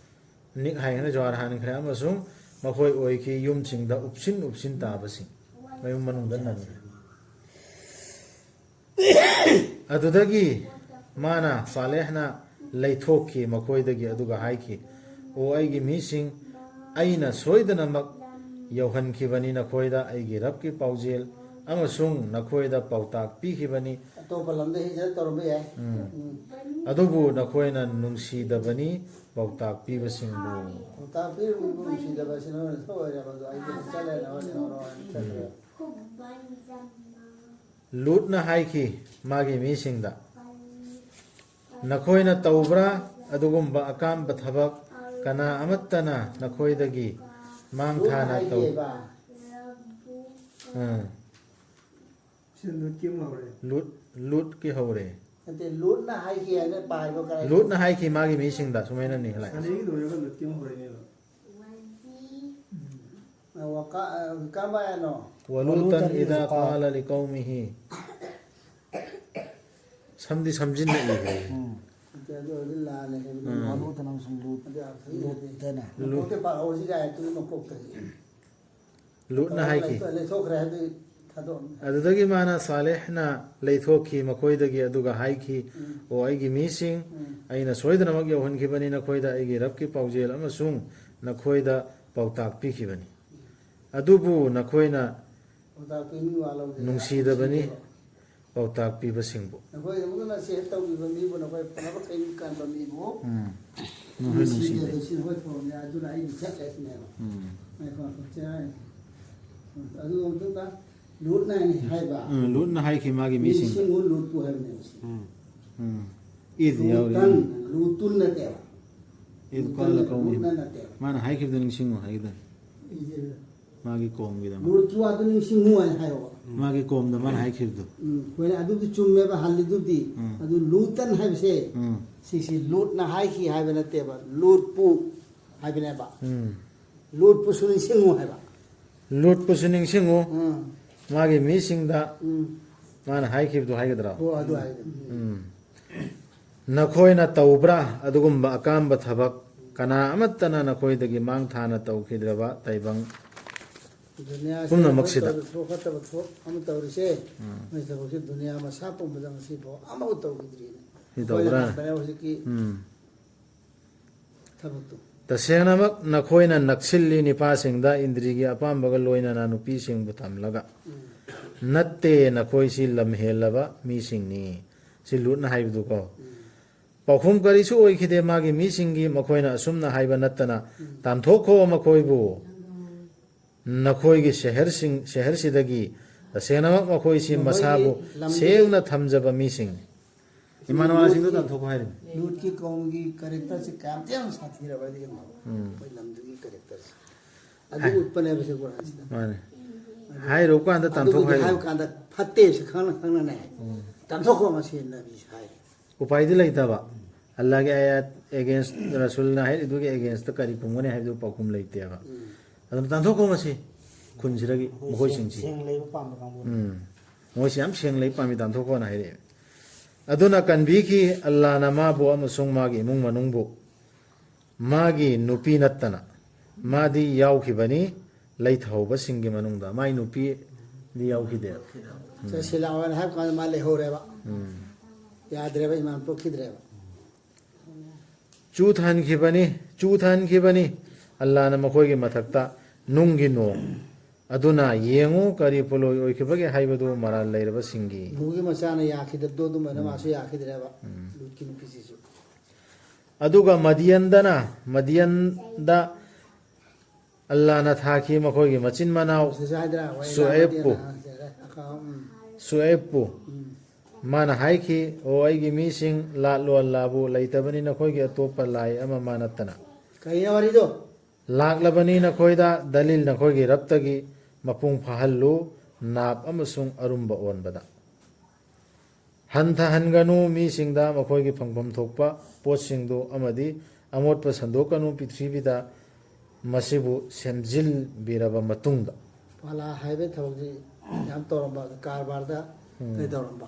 ꯅꯤꯛ ꯍꯥꯏ ꯍꯥꯏꯅ ꯖꯋꯥꯔ ꯍꯥꯟꯈ꯭ꯔꯦ ꯑꯃꯁꯨꯡ ꯃꯈꯣꯏ ꯑꯣꯏꯈꯤ ꯌꯨꯝꯁꯤꯡꯗ ꯎꯞꯁꯤꯟ ꯎꯞꯁꯤꯟ ꯇꯥꯕꯁꯤꯡ, ꯃꯌꯨꯝ ꯃꯅꯨꯡꯗ ꯅꯟꯈ꯭ꯔꯦ꯫ ꯑꯗꯨꯗꯒꯤ ꯃꯥꯅ, ꯁꯥꯂꯦꯍꯅ, ꯂꯩꯊꯣꯛꯈꯤ ꯃꯈꯣꯏꯗꯒꯤ, ꯑꯗꯨꯒ ꯍꯥꯏꯈꯤ, "ꯑꯣ ꯑꯩꯒꯤ ꯃꯤꯁꯤꯡ, ꯑꯩꯅ ꯁꯣꯏꯗꯅꯃꯛ ꯌꯧꯍꯟꯈꯤꯕꯅꯤ ꯅꯈꯣꯏꯗ ꯑꯩꯒꯤ ꯔꯕꯀꯤ ꯄꯥꯎꯖꯦꯜ, ꯑꯃꯁꯨꯡ ꯅꯈꯣꯏꯗ ꯄꯥꯎꯇꯥꯛ ꯄꯤꯈꯤꯕꯅꯤ꯫ ꯑꯇꯣꯞꯄ ꯂꯝꯗ ꯍꯤꯖꯔꯠ ꯇꯧꯔꯝꯕ ꯌꯥꯏ꯫ ꯎꯝ꯫ ꯎꯝ꯫ ꯑꯗꯨꯕꯨ ꯅꯈꯣꯏꯅ ꯅꯨꯡꯁꯤꯗꯕꯅꯤ ꯄꯥꯎꯇꯥꯛ ꯄꯤꯕꯁꯤꯡꯕꯨ꯫ ꯄꯥꯎꯇꯥꯛ ꯄꯤꯔꯤꯕ ꯅꯨꯡꯁꯤꯗꯕ ꯑꯁꯤ ꯅꯈꯣꯏꯅ ꯁꯣꯏꯔꯦꯕ, ꯑꯗꯣ ꯑꯩꯗꯤ ꯆꯠꯂꯦꯅ ꯍꯣꯠꯅ ꯍꯧꯔꯣ ꯍꯥꯏꯅ ꯆꯠꯈ꯭ꯔꯦ꯫ ꯂꯨꯠꯅ ꯍꯥꯏꯈꯤ ꯃꯥꯒꯤ ꯃꯤꯁꯤꯡꯗ, "ꯅꯈꯣꯏꯅ ꯇꯧꯕ꯭ꯔꯥ ꯑꯗꯨꯒꯨꯝꯕ ꯑꯀꯥꯝꯕ ꯊꯕꯛ? ꯀꯅꯥ ꯑꯃꯠꯇꯅ ꯅꯈꯣꯏꯗꯒꯤ ꯃꯥꯡ ꯊꯥꯅ ꯇꯧ-" ꯍꯥꯏꯈꯤꯑꯕ꯫ ꯑꯥ꯫ ꯁꯤ ꯂꯨꯠꯀꯤ ꯑꯃ ꯍꯧꯔꯦ꯫ ꯂꯨꯠ, ꯂꯨꯠꯀꯤ ꯍꯧꯔꯦ꯫ ꯅꯠꯇꯦ, ꯂꯨꯠꯅ ꯍꯥꯏꯈꯤ ꯍꯥꯏꯅ ꯄꯥꯏꯕ ꯀꯔꯥꯏ? ꯂꯨꯠꯅ ꯍꯥꯏꯈꯤ ꯃꯥꯒꯤ ꯃꯤꯁꯤꯡꯗ, ꯁꯨꯃꯥꯏꯅꯅꯤ ꯍꯥꯏ꯫ ꯁꯥꯂꯦꯍꯒꯤ ꯂꯣꯏꯔꯒ ꯂꯨꯠꯀꯤ ꯑꯃ ꯍꯧꯔꯛꯏꯅꯦꯕ꯫ ꯎꯝ꯫ ꯋꯀꯥ-، ꯑ, ꯀꯔꯝꯕ ꯍꯥꯏꯅꯣ? ولوطا ولوطا إذ إذ قال قال لقومه. ꯁꯝꯗꯤ ꯁꯝꯖꯤꯟꯅ ꯏꯈ꯭ꯔꯦ꯫ ꯎꯝ꯫ ꯅꯠꯇꯦ, ꯑꯗꯨ ꯑꯣꯏꯔꯗꯤ ꯂꯥꯜꯂꯦ ꯍꯥꯏꯕꯅꯤ꯫ ꯎꯝ꯫ ولوطا ꯑꯃꯁꯨꯡ ꯂꯨꯠ-, ꯑꯗꯨ ꯑꯥꯔꯊ ꯂꯩꯇꯦ꯫ ꯂꯨꯠꯇꯅ꯫ ꯂꯨꯠ-꯫ ꯅꯀꯣꯛꯇ ꯄꯥꯔꯛꯑꯣ, ꯁꯤꯒꯤ ꯑꯥꯌꯠꯇꯨꯒꯤ ꯃꯀꯣꯛꯇꯒꯤ꯫ ꯂꯨꯠꯅ ꯍꯥꯏꯈꯤ꯫ ꯂꯩꯊꯣꯛ-, ꯂꯩꯊꯣꯛꯈ꯭ꯔꯦ ꯍꯥꯏꯕꯗꯤ ꯊꯥꯗꯣꯛꯑꯝꯃꯦ꯫ ꯑꯗꯨꯗꯒꯤ ꯃꯥꯅ ꯁꯥꯂꯦꯍꯅ ꯂꯩꯊꯣꯛꯈꯤ ꯃꯈꯣꯏꯗꯒꯤ, ꯑꯗꯨꯒ ꯍꯥꯏꯈꯤ, ꯎꯝ꯫ "ꯑꯣ ꯑꯩꯒꯤ ꯃꯤꯁꯤꯡ, ꯎꯝ꯫ ꯑꯩꯅ ꯁꯣꯏꯗꯅꯃꯛ ꯌꯧꯍꯟꯈꯤꯕꯅꯤ ꯅꯈꯣꯏꯗ ꯑꯩꯒꯤ ꯔꯕꯀꯤ ꯄꯥꯎꯖꯦꯜ ꯑꯃꯁꯨꯡ ꯅꯈꯣꯏꯗ ꯄꯥꯎꯇꯥꯛ ꯄꯤꯈꯤꯕꯅꯤ꯫ ꯑꯗꯨꯕꯨ ꯅꯈꯣꯏꯅ ꯄꯥꯎꯇꯥꯛ ꯄꯤꯕꯒꯤ ꯋꯥ ꯂꯧꯗꯦ꯫ ꯅꯨꯡꯁꯤꯗꯕꯅꯤ ꯅꯨꯡꯁꯤꯗꯦꯕ꯫ ꯄꯥꯎꯇꯥꯛ ꯄꯤꯕꯁꯤꯡꯕꯨ"꯫ ꯅꯈꯣꯏ ꯑꯃꯨꯛ ꯅꯁꯤꯍꯠ ꯇꯧꯕꯤꯕ ꯃꯤꯕꯨ ꯅꯈꯣꯏ ꯐꯅꯕ ꯀꯩꯒꯨꯝ ꯀꯟꯕ ꯃꯤꯕꯨ ꯎꯝ꯫ ꯅꯈꯣꯏ ꯅꯨꯡꯁꯤꯗꯦ꯫ ꯅꯨꯡꯁꯤꯗꯦ, ꯁꯤ ꯅꯈꯣꯏ ꯊꯧꯔꯝꯅꯤ, ꯑꯗꯨꯅ ꯑꯩꯅ ꯆꯠꯂꯦ ꯁꯤꯅꯦꯕ꯫ ꯎꯝ꯫ ꯉꯥꯏꯈꯣ, ꯉꯥꯏꯈꯣ, ꯆꯦ ꯍꯥꯏ꯫ ꯑꯗꯨꯒ ꯃꯇꯨꯡꯗ ꯂꯨꯠꯅ ꯍꯥꯏꯅ ꯍꯥꯏꯕ꯫ ꯎꯝ, ꯂꯨꯠꯅ ꯍꯥꯏꯈꯤ ꯃꯥꯒꯤ ꯃꯤꯁꯤꯡꯗ꯫ "ꯅꯤꯡꯁꯤꯡꯉꯨ ꯂꯨꯠꯄꯨ" ꯍꯥꯏꯕꯅꯦꯕ ꯁꯤ꯫ ꯎꯝ꯫ ꯎꯝ꯫ ꯏꯗ ꯌꯥꯎꯔꯤ꯫ ꯂꯨꯇꯟ, ꯂꯨꯇꯨꯟ ꯅꯠꯇꯦꯕ꯫ "إذ قال ꯂꯨꯇꯟ ꯅꯠꯇꯦ, ꯂꯨꯠꯅ ꯅꯠꯇꯦꯕ꯫ ꯃꯥꯅ ꯍꯥꯏꯈꯤꯕꯗꯣ ꯅꯤꯡꯁꯤꯡꯉꯨ ꯍꯥꯏꯒꯗꯕꯅꯤ꯫ ꯏꯗ꯫ ꯃꯥꯒꯤ ꯀꯣꯝꯒꯤꯗꯃꯛ꯫ ꯂꯨꯠꯀꯤ ꯋꯥꯗꯨ ꯅꯤꯡꯁꯤꯡꯉꯨ ꯍꯥꯏꯅ ꯍꯥꯏꯌꯣꯕ꯫ ꯃꯥꯒꯤ ꯀꯣꯝꯗ ꯃꯥꯅ ꯍꯥꯏꯈꯤꯕꯗꯣ꯫ ꯎꯝ, ꯍꯣꯏꯅꯦ, ꯑꯗꯨꯗꯤ ꯆꯨꯝꯃꯦꯕ, ꯍꯜꯂꯤꯗꯨꯗꯤ꯫ ꯎꯝ꯫ ꯑꯗꯨ ꯂꯨꯇꯟ ꯍꯥꯏꯕꯁꯦ, ꯎꯝ꯫ ꯁꯤꯁꯤ ꯂꯨꯠꯅ ꯍꯥꯏꯈꯤ ꯍꯥꯏꯕ ꯅꯠꯇꯦꯕ, ꯂꯨꯠꯄꯨ ꯍꯥꯏꯕꯅꯦꯕ꯫ ꯎꯝ꯫ ꯂꯨꯠꯄꯨꯁꯨ ꯅꯤꯡꯁꯤꯡꯉꯨ ꯍꯥꯏꯕ꯫ ꯂꯨꯠꯄꯨꯁꯨ ꯅꯤꯡꯁꯤꯡꯉꯨ꯫ ꯎꯝ꯫ ꯃꯥꯒꯤ ꯃꯤꯁꯤꯡꯗ ꯎꯝ꯫ ꯃꯥꯅ ꯍꯥꯏꯈꯤꯕꯗꯣ ꯍꯥꯏꯒꯗ꯭ꯔꯥ? ꯍꯣ, ꯑꯗꯨ ꯍꯥꯏꯒꯗꯕ꯫ ꯎꯝ꯫ ꯅꯈꯣꯏꯅ ꯇꯧꯕ꯭ꯔꯥ ꯑꯗꯨꯒꯨꯝꯕ ꯑꯀꯥꯝꯕ ꯊꯕꯛ? ꯀꯅꯥ ꯑꯃꯠꯇꯅ ꯅꯈꯣꯏꯗꯒꯤ ꯃꯥꯡ ꯊꯥꯅ ꯇꯧꯈꯤꯗ꯭ꯔꯕ ꯇꯥꯏꯕꯪ ꯗꯨꯅꯤꯌꯥꯁꯤꯗ ꯄꯨꯝꯅꯃꯛꯁꯤꯗ꯫ ꯑꯩꯈꯣꯏ ꯇꯧꯔꯤꯕ ꯐꯠꯇꯕ ꯊꯕꯛ ꯑꯃ ꯇꯧꯔꯤꯁꯦ, ꯎꯝ꯫ ꯃꯁꯤ ꯊꯕꯛꯁꯤ ꯗꯨꯅꯤꯌꯥ ꯃꯁꯥ ꯄꯨꯝꯕꯗ ꯉꯁꯤꯐꯥꯎ ꯑꯃꯐꯥꯎ ꯇꯧꯈꯤꯗ꯭ꯔꯤꯅꯦ꯫ ꯁꯤ ꯑꯩꯈꯣꯏꯅ ꯇꯧꯕ꯭ꯔꯥ? ꯍꯥꯟꯕꯅꯦ ꯍꯧꯖꯤꯛꯀꯤ ꯎꯝ꯫ ꯊꯕꯛꯇꯣ꯫ ꯇꯁꯦꯡꯅꯃꯛ ꯅꯈꯣꯏꯅ ꯅꯛꯁꯤꯜꯂꯤ ꯅꯤꯄꯥꯁꯤꯡꯗ ꯏꯟꯗ꯭ꯔꯤꯒꯤ ꯑꯄꯥꯝꯕꯒ ꯂꯣꯏꯅꯅ ꯅꯨꯄꯤꯁꯤꯡꯕꯨ ꯊꯝꯂꯒ꯫ ꯅꯠꯇꯦ, ꯅꯈꯣꯏꯁꯤ ꯂꯝꯍꯦꯜꯂꯕ ꯃꯤꯁꯤꯡꯅꯤ꯫ ꯁꯤ ꯂꯨꯠꯅ ꯍꯥꯏꯕꯗꯨꯀꯣ꯫ ꯄꯥꯎꯈꯨꯝ ꯀꯔꯤꯁꯨ ꯑꯣꯏꯈꯤꯗꯦ ꯃꯥꯒꯤ ꯃꯤꯁꯤꯡꯒꯤ, ꯃꯈꯣꯏꯅ ꯑꯁꯨꯝꯅ ꯍꯥꯏꯕ ꯅꯠꯇꯅ, "ꯇꯥꯟꯊꯣꯛꯈꯣ ꯃꯈꯣꯏꯕꯨ, ꯅꯈꯣꯏꯒꯤ ꯁꯍꯔꯁꯤꯡ, ꯁꯍꯔꯁꯤꯗꯒꯤ꯫ ꯇꯁꯦꯡꯅꯃꯛ ꯃꯈꯣꯏꯁꯤ ꯃꯈꯣꯏꯒꯤ ꯃꯁꯥꯕꯨ ꯂꯝꯗꯒꯤ ꯁꯦꯡꯅ ꯊꯝꯖꯕ ꯃꯤꯁꯤꯡꯅꯤ"꯫ ꯏꯃꯥꯟꯅꯕꯁꯤꯡꯗꯣ ꯂꯨꯠꯀꯤ ꯇꯥꯟꯊꯣꯛꯈꯣ ꯍꯥꯏꯔꯤꯅꯤ꯫ ꯂꯨꯠꯀꯤ ꯀꯧꯝꯒꯤ ꯀꯦꯔꯦꯛꯇꯔꯁꯦ ꯀꯌꯥꯝ ꯊꯤꯅ ꯁꯥꯊꯤꯔꯕ ꯍꯥꯏꯗꯤ ꯌꯦꯡꯉꯣ꯫ ꯎꯝ꯫ ꯑꯩꯈꯣꯏ ꯂꯝꯗꯨꯒꯤ ꯀꯦꯔꯦꯛꯇꯔꯁꯦ ꯑꯗꯨ ꯍꯥꯏ-, ꯎꯠꯄꯅꯦꯕ ꯁꯤ ꯀꯨꯔꯥꯟꯁꯤꯗ꯫ ꯃꯥꯅꯦ꯫ ꯑꯗꯨ ꯍꯥꯏꯔꯨꯕ ꯀꯥꯟꯗ ꯇꯥꯟꯊꯣꯛ ꯑꯗꯨꯕꯨꯗꯤ ꯍꯥꯏꯔꯤꯅꯤ꯫ ꯍꯥꯏꯕ ꯀꯥꯟꯗ ꯐꯠꯇꯦ ꯁꯤ ꯈꯪꯅ ꯈꯪꯅꯅꯦ꯫ ꯎꯝ꯫ ꯇꯥꯟꯊꯣꯛꯈꯣ ꯃꯁꯤ ꯅꯕꯤꯁꯤ ꯍꯥꯏꯔꯤ꯫ ꯎꯄꯥꯏꯗꯤ ꯂꯩꯇꯕ꯫ ꯑꯜꯂꯥꯍꯒꯤ ꯑꯥꯌꯥꯠ against, ꯔꯁꯨꯜꯅ ꯍꯥꯏꯔꯤꯗꯨꯒꯤ against ꯀꯔꯤ ꯈꯨꯝꯒꯅꯤ ꯍꯥꯏꯕꯗꯨ ꯄꯥꯎꯈꯨꯝ ꯂꯩꯇꯦꯕ꯫ ꯎꯝ꯫ ꯑꯗꯨꯅ ꯇꯥꯟꯊꯣꯛꯈꯣ ꯃꯁꯤ ꯈꯨꯟꯁꯤꯗꯒꯤ, ꯃꯈꯣꯏꯁꯤꯡꯁꯤ꯫ ꯁꯦꯡ ꯂꯩꯕ ꯄꯥꯝꯕ ꯀꯥꯡꯕꯨ꯫ ꯎꯝ꯫ ꯃꯣꯏꯁꯤ ꯌꯥꯝ ꯁꯦꯡ ꯂꯩꯕ ꯄꯥꯝꯃꯤ, ꯇꯥꯟꯊꯣꯛꯈꯣꯅ ꯍꯥꯏꯔꯛꯑꯦ꯫ ꯑꯗꯨꯅ ꯀꯟꯕꯤꯈꯤ ꯑꯜꯂꯥꯍꯅ ꯃꯥꯕꯨ ꯑꯃꯁꯨꯡ ꯃꯥꯒꯤ ꯏꯃꯨꯡ ꯃꯅꯨꯡꯕꯨ꯫ ꯃꯥꯒꯤ ꯅꯨꯄꯤ ꯅꯠꯇꯅ꯫ ꯃꯥꯗꯤ ꯌꯥꯎꯈꯤꯕꯅꯤ ꯂꯩꯊꯍꯧꯕꯁꯤꯡꯒꯤ ꯃꯅꯨꯡꯗ꯫ ꯃꯥꯒꯤ ꯅꯨꯄꯤꯗꯤ ꯌꯥꯎꯈꯤꯗꯦ꯫ ꯆꯠꯁꯤ ꯂꯥꯛꯑꯣꯅ ꯍꯥꯏꯕ ꯀꯥꯟꯗ ꯃꯥ ꯂꯩꯍꯧꯔꯦꯕ꯫ ꯎꯝ꯫ ꯌꯥꯗ꯭ꯔꯦꯕ, ꯏꯃꯥꯟ ꯄꯣꯛꯈꯤꯗ꯭ꯔꯦꯕ꯫ ꯆꯨ ꯊꯍꯟꯈꯤꯕꯅꯤ, ꯆꯨ ꯊꯍꯟꯈꯤꯕꯅꯤ ꯑꯜꯂꯥꯍꯅ ꯃꯈꯣꯏꯒꯤ ꯃꯊꯛꯇ ꯅꯨꯡꯒꯤ ꯅꯣꯡ꯫ ꯑꯗꯨꯅ ꯌꯦꯡꯉꯨ, ꯀꯔꯤ ꯄꯣꯠꯂꯣꯏ ꯑꯣꯏꯈꯤꯕꯒꯦ ꯍꯥꯏꯕꯗꯨ ꯃꯔꯥꯜ ꯂꯩꯔꯕꯁꯤꯡꯒꯤ꯫ ꯅꯨꯍꯒꯤ ꯃꯆꯥꯅ ꯌꯥꯈꯤꯗꯕꯗꯣ ꯑꯗꯨꯃꯥꯏꯅ ꯎꯝ꯫ ꯃꯥꯁꯨ ꯌꯥꯈꯤꯗ꯭ꯔꯦꯕ꯫ ꯎꯝ꯫ ꯂꯨꯠꯀꯤ ꯅꯨꯄꯤꯁꯤꯁꯨ꯫ ꯑꯗꯨꯒ ꯃꯗꯤꯌꯟꯗꯅ, ꯃꯗꯤꯌꯟꯗ ꯑꯜꯂꯥꯍꯅ ꯊꯥꯈꯤ ꯃꯈꯣꯏꯒꯤ ꯃꯆꯤꯟ ꯃꯅꯥꯎ ꯁꯤꯁꯨ ꯍꯥꯏꯗ꯭ꯔꯥ? ꯋꯥꯏ ꯁꯨꯑꯦꯕꯄꯨ꯫ ꯂꯥꯃꯗꯤꯌꯟ ꯍꯥꯏꯁꯦ꯫ ꯑꯀꯥ-, ꯎꯝ꯫ ꯁꯨꯑꯦꯕꯄꯨ꯫ ꯎꯝ꯫ ꯃꯥꯅ ꯍꯥꯏꯈꯤ, "ꯑꯣ ꯑꯩꯒꯤ ꯃꯤꯁꯤꯡ, ꯂꯥꯠꯂꯨ ꯑꯜꯂꯥꯍꯕꯨ, ꯂꯩꯇꯕꯅꯤ ꯅꯈꯣꯏꯒꯤ ꯑꯇꯣꯞꯄ ꯂꯥꯏ ꯑꯃ ꯃꯥ ꯅꯠꯇꯅ"꯫ ꯀꯔꯤꯅꯣ ꯋꯥꯔꯤꯗꯣ? ꯂꯥꯛꯂꯕꯅꯤ ꯅꯈꯣꯏꯗ ꯗꯂꯤꯜ ꯅꯈꯣꯏꯒꯤ ꯔꯕꯇꯒꯤ, ꯃꯄꯨꯡ ꯐꯥꯍꯜꯂꯨ, ꯅꯥꯞ ꯑꯃꯁꯨꯡ ꯑꯔꯨꯝꯕ ꯑꯣꯟꯕꯗ꯫ ꯍꯟꯊꯍꯟꯒꯅꯨ ꯃꯤꯁꯤꯡꯗ ꯃꯈꯣꯏꯒꯤ ꯐꯪꯐꯝ ꯊꯣꯛꯄ ꯄꯣꯠꯁꯤꯡꯗꯨ, ꯑꯃꯗꯤ ꯑꯃꯣꯠꯄ ꯁꯟꯗꯣꯛꯀꯅꯨ ꯄ꯭ꯔꯤꯊꯤꯕꯤꯗ ꯃꯁꯤꯕꯨ ꯁꯦꯝꯖꯤꯟꯕꯤꯔꯕ ꯃꯇꯨꯡꯗ꯫ ꯄꯂꯥ ꯍꯥꯏꯕ ꯊꯕꯛꯁꯤ ꯌꯥꯝ ꯇꯧꯔꯝꯕ, ꯀꯔꯕꯥꯔꯗ ꯎꯝ꯫ ꯀꯩꯗꯧꯔꯝꯕ꯫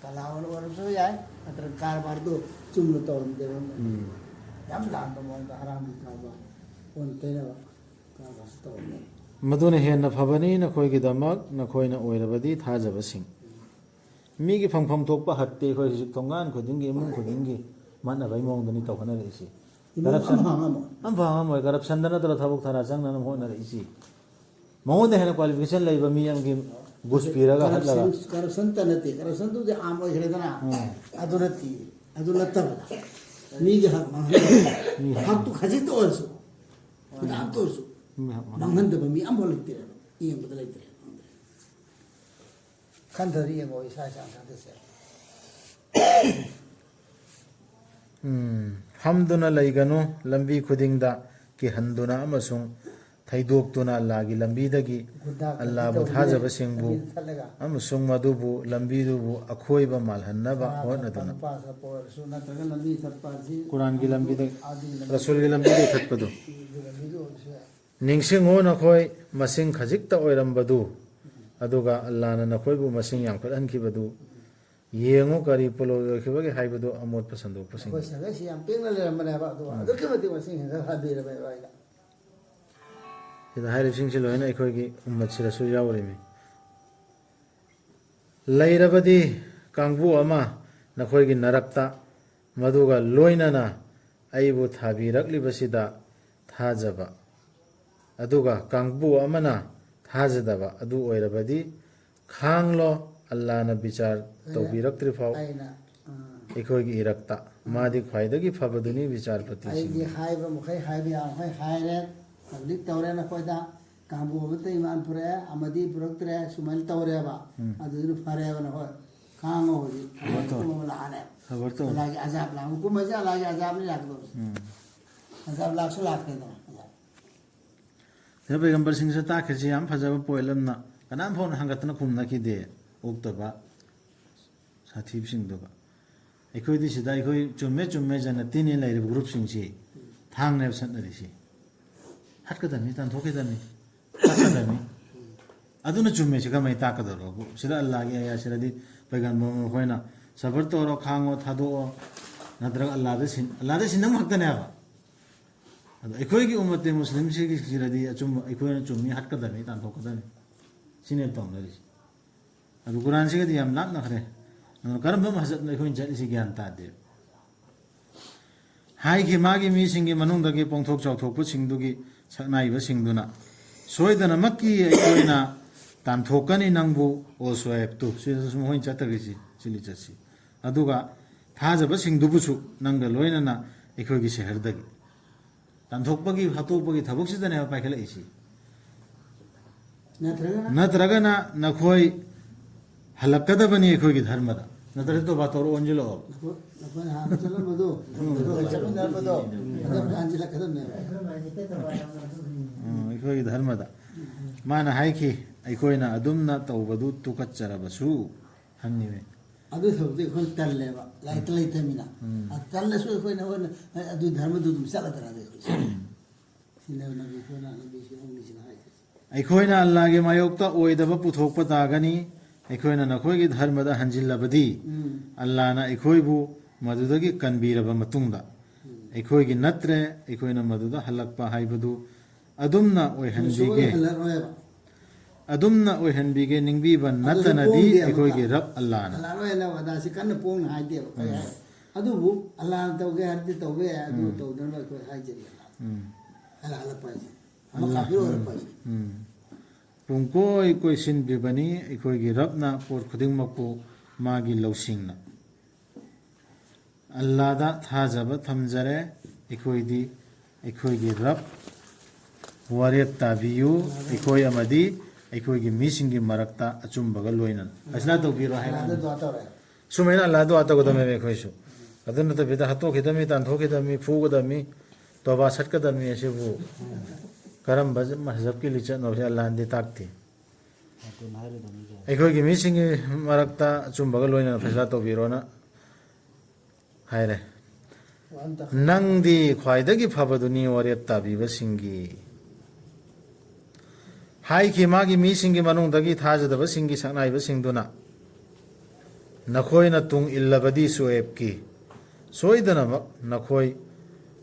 ꯄꯂꯥ ꯑꯣꯏꯅ ꯑꯣꯏꯔꯝꯕꯁꯨ ꯌꯥꯏ, ꯅꯠꯇ꯭ꯔꯒ ꯀꯔꯕꯥꯔꯗꯨ ꯆꯨꯝꯅ ꯇꯧꯔꯝꯗꯦꯕ꯫ ꯎꯝ꯫ ꯌꯥꯝ ꯂꯥꯟꯕ ꯃꯑꯣꯡꯗ ꯍꯔꯥꯝꯒꯤ ꯀꯔꯕꯥꯔ, ꯑꯣꯟ ꯇꯩꯅꯕ ꯀꯔꯕꯥꯔꯁꯨ ꯇꯧꯔꯝꯃꯦ꯫ ꯃꯗꯨꯅ ꯍꯦꯟꯅ ꯐꯕꯅꯤ ꯅꯈꯣꯏꯒꯤꯗꯃꯛ, ꯅꯈꯣꯏꯅ ꯑꯣꯏꯔꯕꯗꯤ ꯊꯥꯖꯕꯁꯤꯡ꯫ ꯃꯤꯒꯤ ꯐꯪꯐꯝ ꯊꯣꯛꯄ ꯍꯠꯇꯤ ꯑꯩꯈꯣꯏ ꯍꯧꯖꯤꯛ ꯊꯣꯡꯒꯥꯟ ꯈꯨꯗꯤꯡꯒꯤ, ꯏꯃꯨꯡ ꯈꯨꯗꯤꯡꯒꯤ ꯃꯠꯅꯕꯒꯤ ꯃꯑꯣꯡꯗꯅꯤ ꯇꯧꯈꯠꯅꯔꯛꯏꯁꯤ꯫ ꯏꯃꯨꯡ ꯑꯃ ꯍꯥꯡꯉꯝꯃꯣꯏ꯫ ꯑꯝꯐꯥꯎ ꯍꯥꯡꯉꯝꯃꯣꯏ꯫ ꯀꯔꯞꯁꯟꯗ ꯅꯠꯇ꯭ꯔꯣ ꯊꯕꯛ ꯊꯥꯔꯥ ꯆꯪꯅꯅꯕ ꯍꯣꯠꯅꯔꯛꯏꯁꯤ? ꯃꯉꯣꯟꯗ ꯍꯦꯟꯅ ꯀ꯭ꯋꯥꯂꯤꯐꯤꯀꯦꯁꯟ ꯂꯩꯕ ꯃꯤ ꯑꯃꯒꯤ ꯒꯨꯁ ꯄꯤꯔꯒ ꯍꯠꯂꯒ꯫ ꯀꯔꯞꯁꯟ, ꯀꯔꯞꯁꯟꯇ ꯅꯠꯇꯦ, ꯀꯔꯞꯁꯟꯗꯨꯗꯤ ꯑꯥꯝ ꯑꯣꯏꯈ꯭ꯔꯦꯗꯅ꯫ ꯎꯝ꯫ ꯑꯗꯨ ꯅꯠꯇꯦ, ꯑꯗꯨ ꯅꯠꯇꯕꯗ ꯃꯤꯒꯤ ꯍꯛ ꯃꯥꯡꯍꯟꯕ꯫ ꯃꯤ ꯍꯛ ꯍꯛꯇꯨ ꯈꯖꯤꯛꯇ ꯑꯣꯏꯔꯁꯨ, ꯈꯨꯗꯥꯛꯇ ꯑꯣꯏꯔꯁꯨ ꯃꯤ ꯍꯛ ꯃꯥꯡꯍꯟꯕ꯫ ꯃꯥꯡꯍꯟꯗꯕ ꯃꯤ ꯑꯃꯐꯥꯎ ꯂꯩꯇꯦ, ꯌꯦꯡꯕꯗ ꯂꯩꯇ꯭ꯔꯦ, ꯈꯪꯗ꯭ꯔꯦ꯫ ꯈꯟꯊꯔ ꯌꯦꯡꯉꯣ ꯏꯁꯥ ꯏꯁꯥ ꯏꯁꯥꯗꯁꯦ꯫ ꯎꯝ, ꯐꯝꯗꯨꯅ ꯂꯩꯒꯅꯨ, ꯂꯝꯕꯤ ꯈꯨꯗꯤꯡꯗ ꯀꯤꯍꯟꯗꯨꯅ ꯑꯃꯁꯨꯡ ꯊꯩꯗꯣꯛꯇꯨꯅ ꯑꯜꯂꯥꯒꯤ ꯂꯝꯕꯤꯗꯒꯤ ꯒꯨꯟꯗꯥ ꯒꯟꯗꯤ ꯑꯜꯂꯥꯕꯨ ꯇꯧꯗꯨꯅ ꯊꯥꯖꯕꯁꯤꯡꯕꯨ ꯂꯝꯕꯤꯗ ꯊꯠꯂꯒ꯫ ꯑꯃꯁꯨꯡ ꯃꯗꯨꯕꯨ, ꯂꯝꯕꯤꯗꯨꯕꯨ ꯑꯈꯣꯏꯕ ꯃꯥꯜꯍꯟꯅꯕ ꯁꯅꯥ ꯊꯠꯄ, ꯍꯣꯠꯅꯗꯨꯅ꯫ ꯂꯨꯄꯥ ꯆꯠꯄ ꯑꯣꯏꯔꯁꯨ, ꯅꯠꯇ꯭ꯔꯒ ꯂꯝꯕꯤ ꯊꯠꯄ ꯑꯁꯤ ꯀꯨꯔꯥꯟꯒꯤ ꯂꯝꯕꯤꯗ, ꯑꯥꯗꯒꯤ ꯂꯝꯕꯤ ꯔꯁꯨꯜꯒꯤ ꯂꯝꯕꯤꯗ ꯊꯠꯄꯗꯨ꯫ ꯂꯝꯕꯤꯗ ꯑꯣꯏꯔꯁꯨ ꯌꯥꯏ꯫ ꯅꯤꯡꯁꯤꯡꯉꯨ, ꯅꯈꯣꯏ ꯃꯁꯤꯡ ꯈꯖꯤꯛꯇ ꯑꯣꯏꯔꯝꯕꯗꯨ, ꯑꯗꯨꯒ ꯑꯜꯂꯥꯅ ꯅꯈꯣꯏꯕꯨ ꯃꯁꯤꯡ ꯌꯥꯝꯈꯠꯍꯟꯈꯤꯕꯗꯨ꯫ ꯌꯦꯡꯉꯨ, ꯀꯔꯤ ꯄꯣꯠꯂꯣꯏ ꯑꯣꯏꯈꯤꯕꯒꯤ ꯍꯥꯏꯕꯗꯨ ꯑꯃꯣꯠꯄ ꯁꯟꯗꯣꯛꯄꯁꯤꯡ꯫ ꯑꯩꯈꯣꯏ ꯁꯥꯒꯩꯁꯤ ꯌꯥꯝ ꯄꯤꯛꯅ ꯂꯩꯔꯝꯕꯅꯦꯕ, ꯑꯗꯨꯒ ꯎꯝ꯫ ꯑꯗꯨꯛꯀꯤ ꯃꯇꯤꯛ ꯃꯁꯤꯡ ꯍꯦꯟꯒꯠꯍꯟꯕꯤꯔꯝꯃꯦꯕ ꯑꯩꯅ꯫ ꯁꯤꯗ ꯍꯥꯏꯔꯤꯕꯁꯤꯡꯁꯤ ꯂꯣꯏꯅ ꯑꯩꯈꯣꯏꯒꯤ ꯎꯝꯃꯠꯁꯤꯗꯁꯨ ꯌꯥꯎꯔꯤꯃꯤ꯫ ꯂꯩꯔꯕꯗꯤ ꯀꯥꯡꯕꯨ ꯑꯃ ꯅꯈꯣꯏꯒꯤ ꯅꯔꯛꯇ, ꯃꯗꯨꯒ ꯂꯣꯏꯅꯅ ꯑꯩꯕꯨ ꯊꯥꯕꯤꯔꯛꯂꯤꯕꯁꯤꯗ ꯊꯥꯖꯕ꯫ ꯑꯗꯨꯒ ꯀꯥꯡꯕꯨ ꯑꯃꯅ ꯊꯥꯖꯗꯕ ꯑꯗꯨ ꯑꯣꯏꯔꯕꯗꯤ, ꯈꯥꯡꯂꯣ, ꯑꯜꯂꯥꯅ ꯕꯤꯆꯥꯔ ꯑꯩꯅ, ꯇꯧꯕꯤꯔꯛꯇ꯭ꯔꯤꯐꯥꯎ ꯑꯩꯅ, ꯎꯝ꯫ ꯑꯩꯈꯣꯏꯒꯤ ꯏꯔꯛꯇ꯫ ꯃꯥꯗꯤ ꯈ꯭ꯋꯥꯏꯗꯒꯤ ꯐꯕꯗꯨꯅꯤ ꯕꯤꯆꯥꯔꯄꯇꯤꯁꯤꯡ꯫ ꯑꯩꯗꯤ ꯍꯥꯏꯕ ꯃꯈꯩ ꯍꯥꯏꯕ ꯌꯥꯕ ꯃꯈꯩ ꯍꯥꯏꯔꯦ, ꯇꯕ꯭ꯂꯤꯛ ꯇꯧꯔꯦ ꯅꯈꯣꯏꯗ, ꯀꯥꯡꯕꯨ ꯑꯃꯠꯇ ꯏꯃꯥꯟ ꯄꯨꯔꯛꯑꯦ, ꯑꯃꯗꯤ ꯄꯨꯔꯛꯇ꯭ꯔꯦ, ꯁꯨꯃꯥꯏꯅ ꯇꯧꯔꯦꯕ꯫ ꯎꯝ꯫ ꯑꯗꯨꯗꯨꯅ ꯐꯔꯦꯕ ꯅꯈꯣꯏ꯫ ꯈꯥꯡꯉꯣ ꯍꯧꯖꯤꯛ꯫ ꯁꯕꯔ ꯇꯧ꯫ ꯍꯧꯖꯤꯛ ꯂꯥꯛꯑꯅꯦ꯫ ꯁꯕꯔ ꯇꯧ꯫ ꯑꯜꯂꯥꯒꯤ ꯑꯖꯥꯕ ꯂꯥꯛꯑꯅꯤ꯫ ꯍꯧꯀꯨꯝ ꯍꯥꯏꯁꯦ ꯑꯜꯂꯥꯒꯤ ꯑꯖꯥꯕꯅꯤ ꯂꯥꯛꯀꯗꯧꯔꯤꯁꯦ꯫ ꯎꯝ꯫ ꯑꯖꯥꯕ ꯂꯥꯛꯁꯨ ꯂꯥꯛꯈ꯭ꯔꯦꯗꯅ꯫ ꯁꯤꯗ ꯄꯩꯒꯝꯕꯔꯁꯤꯡꯁꯤꯗ ꯇꯥꯛꯈ꯭ꯔꯤꯁꯤ ꯌꯥꯝ ꯐꯖꯕ ꯄꯣꯏꯟ ꯑꯃꯅ, ꯀꯅꯥꯝ ꯐꯥꯎꯅ ꯍꯪꯒꯠꯇꯅ ꯈꯨꯝꯅꯈꯤꯗꯦ ꯑꯣꯛꯇꯕ ꯁꯥꯊꯤꯕꯁꯤꯡꯗꯨꯒ꯫ ꯑꯩꯈꯣꯏꯗꯤ ꯁꯤꯗ ꯑꯩꯈꯣꯏ ꯆꯨꯝꯃꯦ, ꯆꯨꯝꯃꯦ, ꯖꯅꯇꯤꯅꯦ ꯂꯩꯔꯤꯕ ꯒ꯭ꯔꯨꯞꯁꯤꯡꯁꯤ ꯊꯥꯡꯅꯦꯕ ꯁꯠꯅꯔꯤꯁꯤ꯫ ꯍꯥꯠꯀꯗꯕꯅꯤ, ꯇꯥꯟꯊꯣꯛꯀꯗꯕꯅꯤ, ꯀꯛꯀꯗꯕꯅꯤ꯫ ꯑꯗꯨꯅ ꯆꯨꯝꯃꯦ, ꯁꯤ ꯀꯃꯥꯏꯅ ꯇꯥꯛꯀꯗꯧꯔꯣ? ꯁꯤꯗ ꯑꯜꯂꯥꯒꯤ ꯑꯌꯥꯁꯤꯗꯗꯤ ꯄꯩꯒꯝꯕꯔ ꯃꯈꯣꯏꯅ ꯁꯕꯔ ꯇꯧꯔꯣ, ꯈꯥꯡꯉꯣ, ꯊꯥꯗꯣꯛꯑꯣ, ꯅꯠꯇ꯭ꯔꯒ ꯑꯜꯂꯥꯗ ꯁꯤꯟ-, ꯑꯜꯂꯥꯗ ꯁꯤꯟꯅꯕ ꯈꯛꯇꯅꯦꯕ꯫ ꯑꯗꯣ ꯑꯩꯈꯣꯏꯒꯤ ꯎꯝꯃꯠꯇꯦ ꯃꯨꯁꯂꯤꯝꯁꯤꯒꯤ ꯁꯤꯗꯗꯤ ꯑꯆꯨꯝꯕ ꯑꯩꯈꯣꯏꯅ ꯆꯨꯝꯃꯤ, ꯍꯥꯠꯀꯗꯕꯅꯤ, ꯇꯥꯟꯊꯣꯛꯀꯗꯕꯅꯤ꯫ ꯁꯤꯅꯦꯕ ꯇꯧꯅꯔꯤꯁꯦ꯫ ꯑꯗꯨ ꯀꯨꯔꯥꯟꯁꯤꯒꯗꯤ ꯌꯥꯝ ꯂꯥꯞꯅꯈ꯭ꯔꯦ꯫ ꯑꯗꯨꯅ ꯀꯔꯝꯕ ꯃꯁꯖꯤꯠꯅꯣ ꯑꯩꯈꯣꯏꯅ ꯆꯠꯂꯤꯁꯤ ꯒ꯭ꯌꯥꯟ ꯇꯥꯗꯦ꯫ ꯍꯥꯏꯈꯤ, ꯃꯥꯒꯤ ꯃꯤꯁꯤꯡꯒꯤ ꯃꯅꯨꯡꯗꯒꯤ ꯄꯣꯡꯊꯣꯛ ꯆꯥꯎꯊꯣꯛꯄꯁꯤꯡꯗꯨꯒꯤ ꯁꯛꯅꯥꯏꯕꯁꯤꯡꯗꯨꯅ, "ꯁꯣꯏꯗꯅꯃꯛꯀꯤ ꯑꯩꯈꯣꯏꯅ ꯇꯥꯟꯊꯣꯛꯀꯅꯤ ꯅꯪꯕꯨ, ꯑꯣ ꯁꯣꯑꯦꯕꯇꯨ"꯫ ꯁꯤꯗꯁꯨ ꯃꯈꯣꯏꯅ ꯆꯠꯇ꯭ꯔꯤꯁꯤ, ꯁꯤꯂꯤ ꯆꯠꯁꯤ꯫ "ꯑꯗꯨꯒ ꯊꯥꯖꯕꯁꯤꯡꯗꯨꯕꯨꯁꯨ ꯅꯪꯒ ꯂꯣꯏꯅꯅ ꯑꯩꯈꯣꯏꯒꯤ ꯁꯍꯔꯗꯒꯤ"꯫ ꯇꯥꯟꯊꯣꯛꯄꯒꯤ, ꯍꯥꯠꯇꯣꯛꯄꯒꯤ ꯊꯕꯛꯁꯤꯗꯅꯦꯕ ꯄꯥꯏꯈꯠꯂꯛꯏꯁꯤ꯫ ꯅꯠꯇ꯭ꯔꯒꯅ? ꯅꯠꯇ꯭ꯔꯒꯅ ꯅꯈꯣꯏ ꯍꯜꯂꯛꯀꯗꯕꯅꯤ ꯑꯩꯈꯣꯏꯒꯤ ꯙꯔꯃꯗ꯫ ꯅꯠꯇ꯭ꯔꯗꯤ ꯇꯣꯕꯥ ꯇꯧꯔ ꯑꯣꯟꯁꯤꯜꯂꯛꯑꯣ꯫ ꯅꯈꯣꯏ, ꯅꯈꯣꯏꯅ ꯍꯥꯟꯅ ꯆꯠꯂꯝꯕꯗꯣ, ꯅꯈꯣꯏ ꯆꯠꯃꯤꯟꯅꯔꯝꯕꯗꯣ, ꯑꯗꯨ ꯑꯃꯨꯛ ꯍꯟꯖꯤꯜꯂꯛꯀꯗꯕꯅꯦꯕ꯫ ꯎꯝ, ꯑꯩꯈꯣꯏꯒꯤ ꯙꯔꯃꯗ꯫ ꯃꯥꯅ ꯍꯥꯏꯈꯤ, "ꯑꯩꯈꯣꯏꯅ ꯑꯗꯨꯝꯅ ꯇꯧꯕꯗꯨ ꯇꯨꯀꯠꯆꯔꯕꯁꯨ", ꯍꯪꯉꯤꯃꯦ꯫ ꯑꯗꯨ ꯊꯕꯛꯇꯤ ꯑꯩꯈꯣꯏꯅ ꯇꯜꯂꯦꯕ, ꯂꯥꯏꯔꯤꯛꯇ ꯂꯩꯇꯕꯅꯤꯅ꯫ ꯎꯝ꯫ ꯑ, ꯇꯜꯂꯁꯨ ꯑꯩꯈꯣꯏꯅ, ꯑꯩꯈꯣꯏꯅ, ꯑ, ꯑꯗꯨ ꯙꯔꯃꯗꯨ ꯑꯗꯨꯝ ꯆꯠꯂꯗ꯭ꯔꯥ ꯑꯩꯈꯣꯏꯁꯦ? ꯁꯤꯅꯦꯕ ꯅꯕꯤ ꯑꯩꯈꯣꯏꯅ, ꯅꯕꯤꯁꯤ ꯅꯪꯕꯤꯁꯤꯅ ꯍꯥꯏꯁꯦ꯫ ꯑꯩꯈꯣꯏꯅ ꯑꯜꯂꯥꯒꯤ ꯃꯥꯌꯣꯛꯇ ꯑꯣꯏꯗꯕ ꯄꯨꯊꯣꯛꯄ ꯇꯥꯒꯅꯤ꯫ ꯑꯩꯈꯣꯏꯅ ꯅꯈꯣꯏꯒꯤ ꯙꯔꯃꯗ ꯍꯟꯖꯤꯜꯂꯕꯗꯤ, ꯎꯝ꯫ ꯑꯜꯂꯥꯅ ꯑꯩꯈꯣꯏꯕꯨ ꯃꯗꯨꯗꯒꯤ ꯀꯟꯕꯤꯔꯕ ꯃꯇꯨꯡꯗ, ꯎꯝ꯫ ꯑꯩꯈꯣꯏꯒꯤ ꯅꯠꯇ꯭ꯔꯦ, ꯑꯩꯈꯣꯏꯅ ꯃꯗꯨꯗ ꯍꯜꯂꯛꯄ ꯍꯥꯏꯕꯗꯨ ꯑꯗꯨꯝꯅ ꯑꯣꯏꯍꯟꯕꯤꯒꯦ꯫ ꯁꯨꯡꯍꯜ ꯍꯜꯂꯔꯣꯏꯕ꯫ ꯑꯗꯨꯝꯅ ꯑꯣꯏꯍꯟꯕꯤꯒꯦ, ꯅꯤꯡꯕꯤꯕ ꯑꯗꯨꯁꯨ ꯅꯠꯇꯅꯗꯤ ꯄꯣꯡꯗꯦ ꯑꯃꯨꯛꯀ꯫ ꯑꯩꯈꯣꯏꯒꯤ ꯔꯕ ꯑꯜꯂꯥꯅ꯫ ꯍꯜꯂꯔꯣꯏ ꯍꯥꯏꯅ ꯋꯥꯗꯥꯁꯤ ꯀꯟꯅ ꯄꯣꯡꯅ ꯍꯥꯏꯗꯦꯕ꯫ ꯀꯔꯤ ꯎꯝ꯫ ꯍꯥꯏ? ꯑꯗꯨꯕꯨ ꯑꯜꯂꯥꯅ ꯇꯧꯒꯦ ꯍꯥꯏꯔꯗꯤ ꯇꯧꯕ ꯌꯥꯏ, ꯑꯗꯨ ꯎꯝ꯫ ꯇꯧꯗꯅꯕ ꯑꯩꯈꯣꯏ ꯍꯥꯏꯖꯔꯤ ꯑꯜꯂꯥꯅ꯫ ꯎꯝ꯫ ꯑꯜꯂꯥ ꯍꯜꯂꯛꯄ ꯍꯥꯏꯁꯦ꯫ ꯑꯃ ꯑꯜꯂꯥ, ꯀꯥꯐꯤꯔ ꯑꯣꯏꯔꯛꯄ ꯍꯥꯏꯁꯦ꯫ ꯎꯝ꯫ ꯄꯨꯡꯀꯣꯏ ꯀꯣꯏꯁꯤꯟꯕꯤꯕꯅꯤ ꯑꯩꯈꯣꯏꯒꯤ ꯔꯕꯅ ꯄꯣꯠ ꯈꯨꯗꯤꯡꯃꯛꯄꯨ ꯃꯥꯒꯤ ꯂꯧꯁꯤꯡꯅ꯫ ꯑꯜꯂꯥꯗ ꯊꯥꯖꯕ ꯊꯝꯖꯔꯦ꯫ ꯑꯩꯈꯣꯏꯗꯤ ꯑꯩꯈꯣꯏꯒꯤ ꯔꯕ ꯋꯥꯔꯦꯞ ꯇꯥꯕꯤꯌꯨ, ꯑꯩꯈꯣꯏ ꯑꯃꯗꯤ ꯑꯩꯈꯣꯏꯒꯤ ꯃꯤꯁꯤꯡꯒꯤ ꯃꯔꯛꯇ ꯑꯆꯨꯝꯕꯒ ꯂꯣꯏꯅꯅ꯫ ꯐꯩꯁꯂꯥ ꯇꯧꯕꯤꯔꯣ ꯍꯥꯏꯕ꯫ ꯑꯜꯂꯥꯗ ꯗꯨꯋꯥ ꯇꯧꯔꯦ꯫ ꯁꯨꯃꯥꯏꯅ ꯑꯜꯂꯥꯗ ꯗꯨꯋꯥ ꯇꯧꯒꯗꯕꯅꯦꯕ ꯑꯩꯈꯣꯏꯁꯨ꯫ ꯑꯗꯨ ꯅꯠꯇꯕꯤꯗ ꯍꯥꯠꯇꯣꯛꯈꯤꯗꯕꯅꯤ, ꯇꯥꯟꯊꯣꯛꯈꯤꯗꯕꯅꯤ, ꯐꯨꯒꯗꯕꯅꯤ, ꯇꯣꯕꯥ ꯁꯠꯀꯗꯕꯅꯤ ꯑꯁꯤꯕꯨ ꯀꯔꯝꯕ ꯃꯖꯍꯕꯀꯤ ꯂꯤꯆꯠꯅꯣ? ꯁꯤ ꯑꯜꯂꯥꯅꯗꯤ ꯇꯥꯛꯇꯦ꯫ ꯑꯗꯨꯅ ꯍꯥꯏꯔꯤꯕꯅꯤ ꯀꯩꯅꯣ꯫ ꯑꯩꯈꯣꯏꯒꯤ ꯃꯤꯁꯤꯡꯒꯤ ꯃꯔꯛꯇ ꯑꯆꯨꯝꯕꯒ ꯂꯣꯏꯅꯅ ꯐꯩꯁꯂꯥ ꯇꯧꯕꯤꯔꯣꯅ ꯍꯥꯏꯔꯦ꯫ ꯅꯪꯗꯤ ꯈ꯭ꯋꯥꯏꯗꯒꯤ ꯐꯕꯗꯨꯅꯤ ꯋꯥꯔꯦꯞ ꯇꯥꯕꯤꯕꯁꯤꯡꯒꯤ꯫ ꯍꯥꯏꯈꯤ, ꯃꯥꯒꯤ ꯃꯤꯁꯤꯡꯒꯤ ꯃꯅꯨꯡꯗꯒꯤ ꯊꯥꯖꯗꯕꯁꯤꯡꯒꯤ ꯁꯛꯅꯥꯏꯕꯁꯤꯡꯗꯨꯅ, "ꯅꯈꯣꯏꯅ ꯇꯨꯡ ꯏꯜꯂꯕꯗꯤ ꯁꯨꯑꯦꯕꯀꯤ, ꯁꯣꯏꯗꯅꯃꯛ ꯅꯈꯣꯏ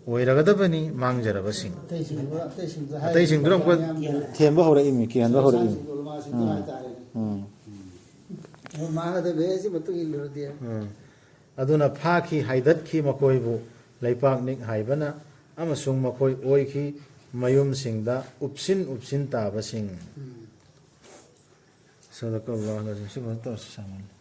ꯑꯣꯏꯔꯒꯗꯕꯅꯤ ꯃꯥꯡꯖꯔꯕꯁꯤꯡ"꯫ ꯑꯇꯩꯁꯤꯡꯗꯨ, ꯑꯇꯩꯁꯤꯡꯗꯨ ꯑꯇꯩꯁꯤꯡꯗꯨꯅ ꯑꯃꯨꯛꯀ ꯍꯥꯏꯔꯤꯕ ꯊꯦꯝꯕ ꯍꯧꯔꯛꯏꯃꯤ, ꯀꯤꯍꯟꯕ ꯍꯧꯔꯛꯏꯃꯤ꯫ ꯁꯥꯁꯤꯡꯗꯨ ꯃꯥꯁꯤꯡꯗꯨ ꯎꯝ꯫ ꯍꯥꯏꯇꯥꯔꯦꯅꯦ꯫ ꯎꯝ꯫ ꯑꯣ, ꯃꯥꯡꯒꯗꯕ ꯑꯁꯤ ꯃꯇꯨꯡ ꯏꯜꯂꯨꯔꯗꯤ꯫ ꯎꯝ꯫ ꯑꯗꯨꯅ ꯐꯥꯈꯤ, ꯍꯥꯏꯗꯠꯈꯤ ꯃꯈꯣꯏꯕꯨ꯫ ꯂꯩꯄꯥꯛ ꯅꯤꯛ ꯍꯥꯏꯕꯅ ꯑꯃꯁꯨꯡ ꯃꯈꯣꯏ ꯑꯣꯏꯈꯤ꯫ ꯃꯌꯨꯝꯁꯤꯡꯗ ꯎꯞꯁꯤꯟ ꯎꯞꯁꯤꯟ ꯇꯥꯕꯁꯤꯡ꯫ ꯁꯗꯀꯜꯂꯥꯍꯨ ꯑꯜ-ꯑꯖꯤꯝ꯫ ꯁꯤ ꯐꯖꯅ ꯇꯧꯔꯁꯤ, ꯁꯥꯃꯟ꯫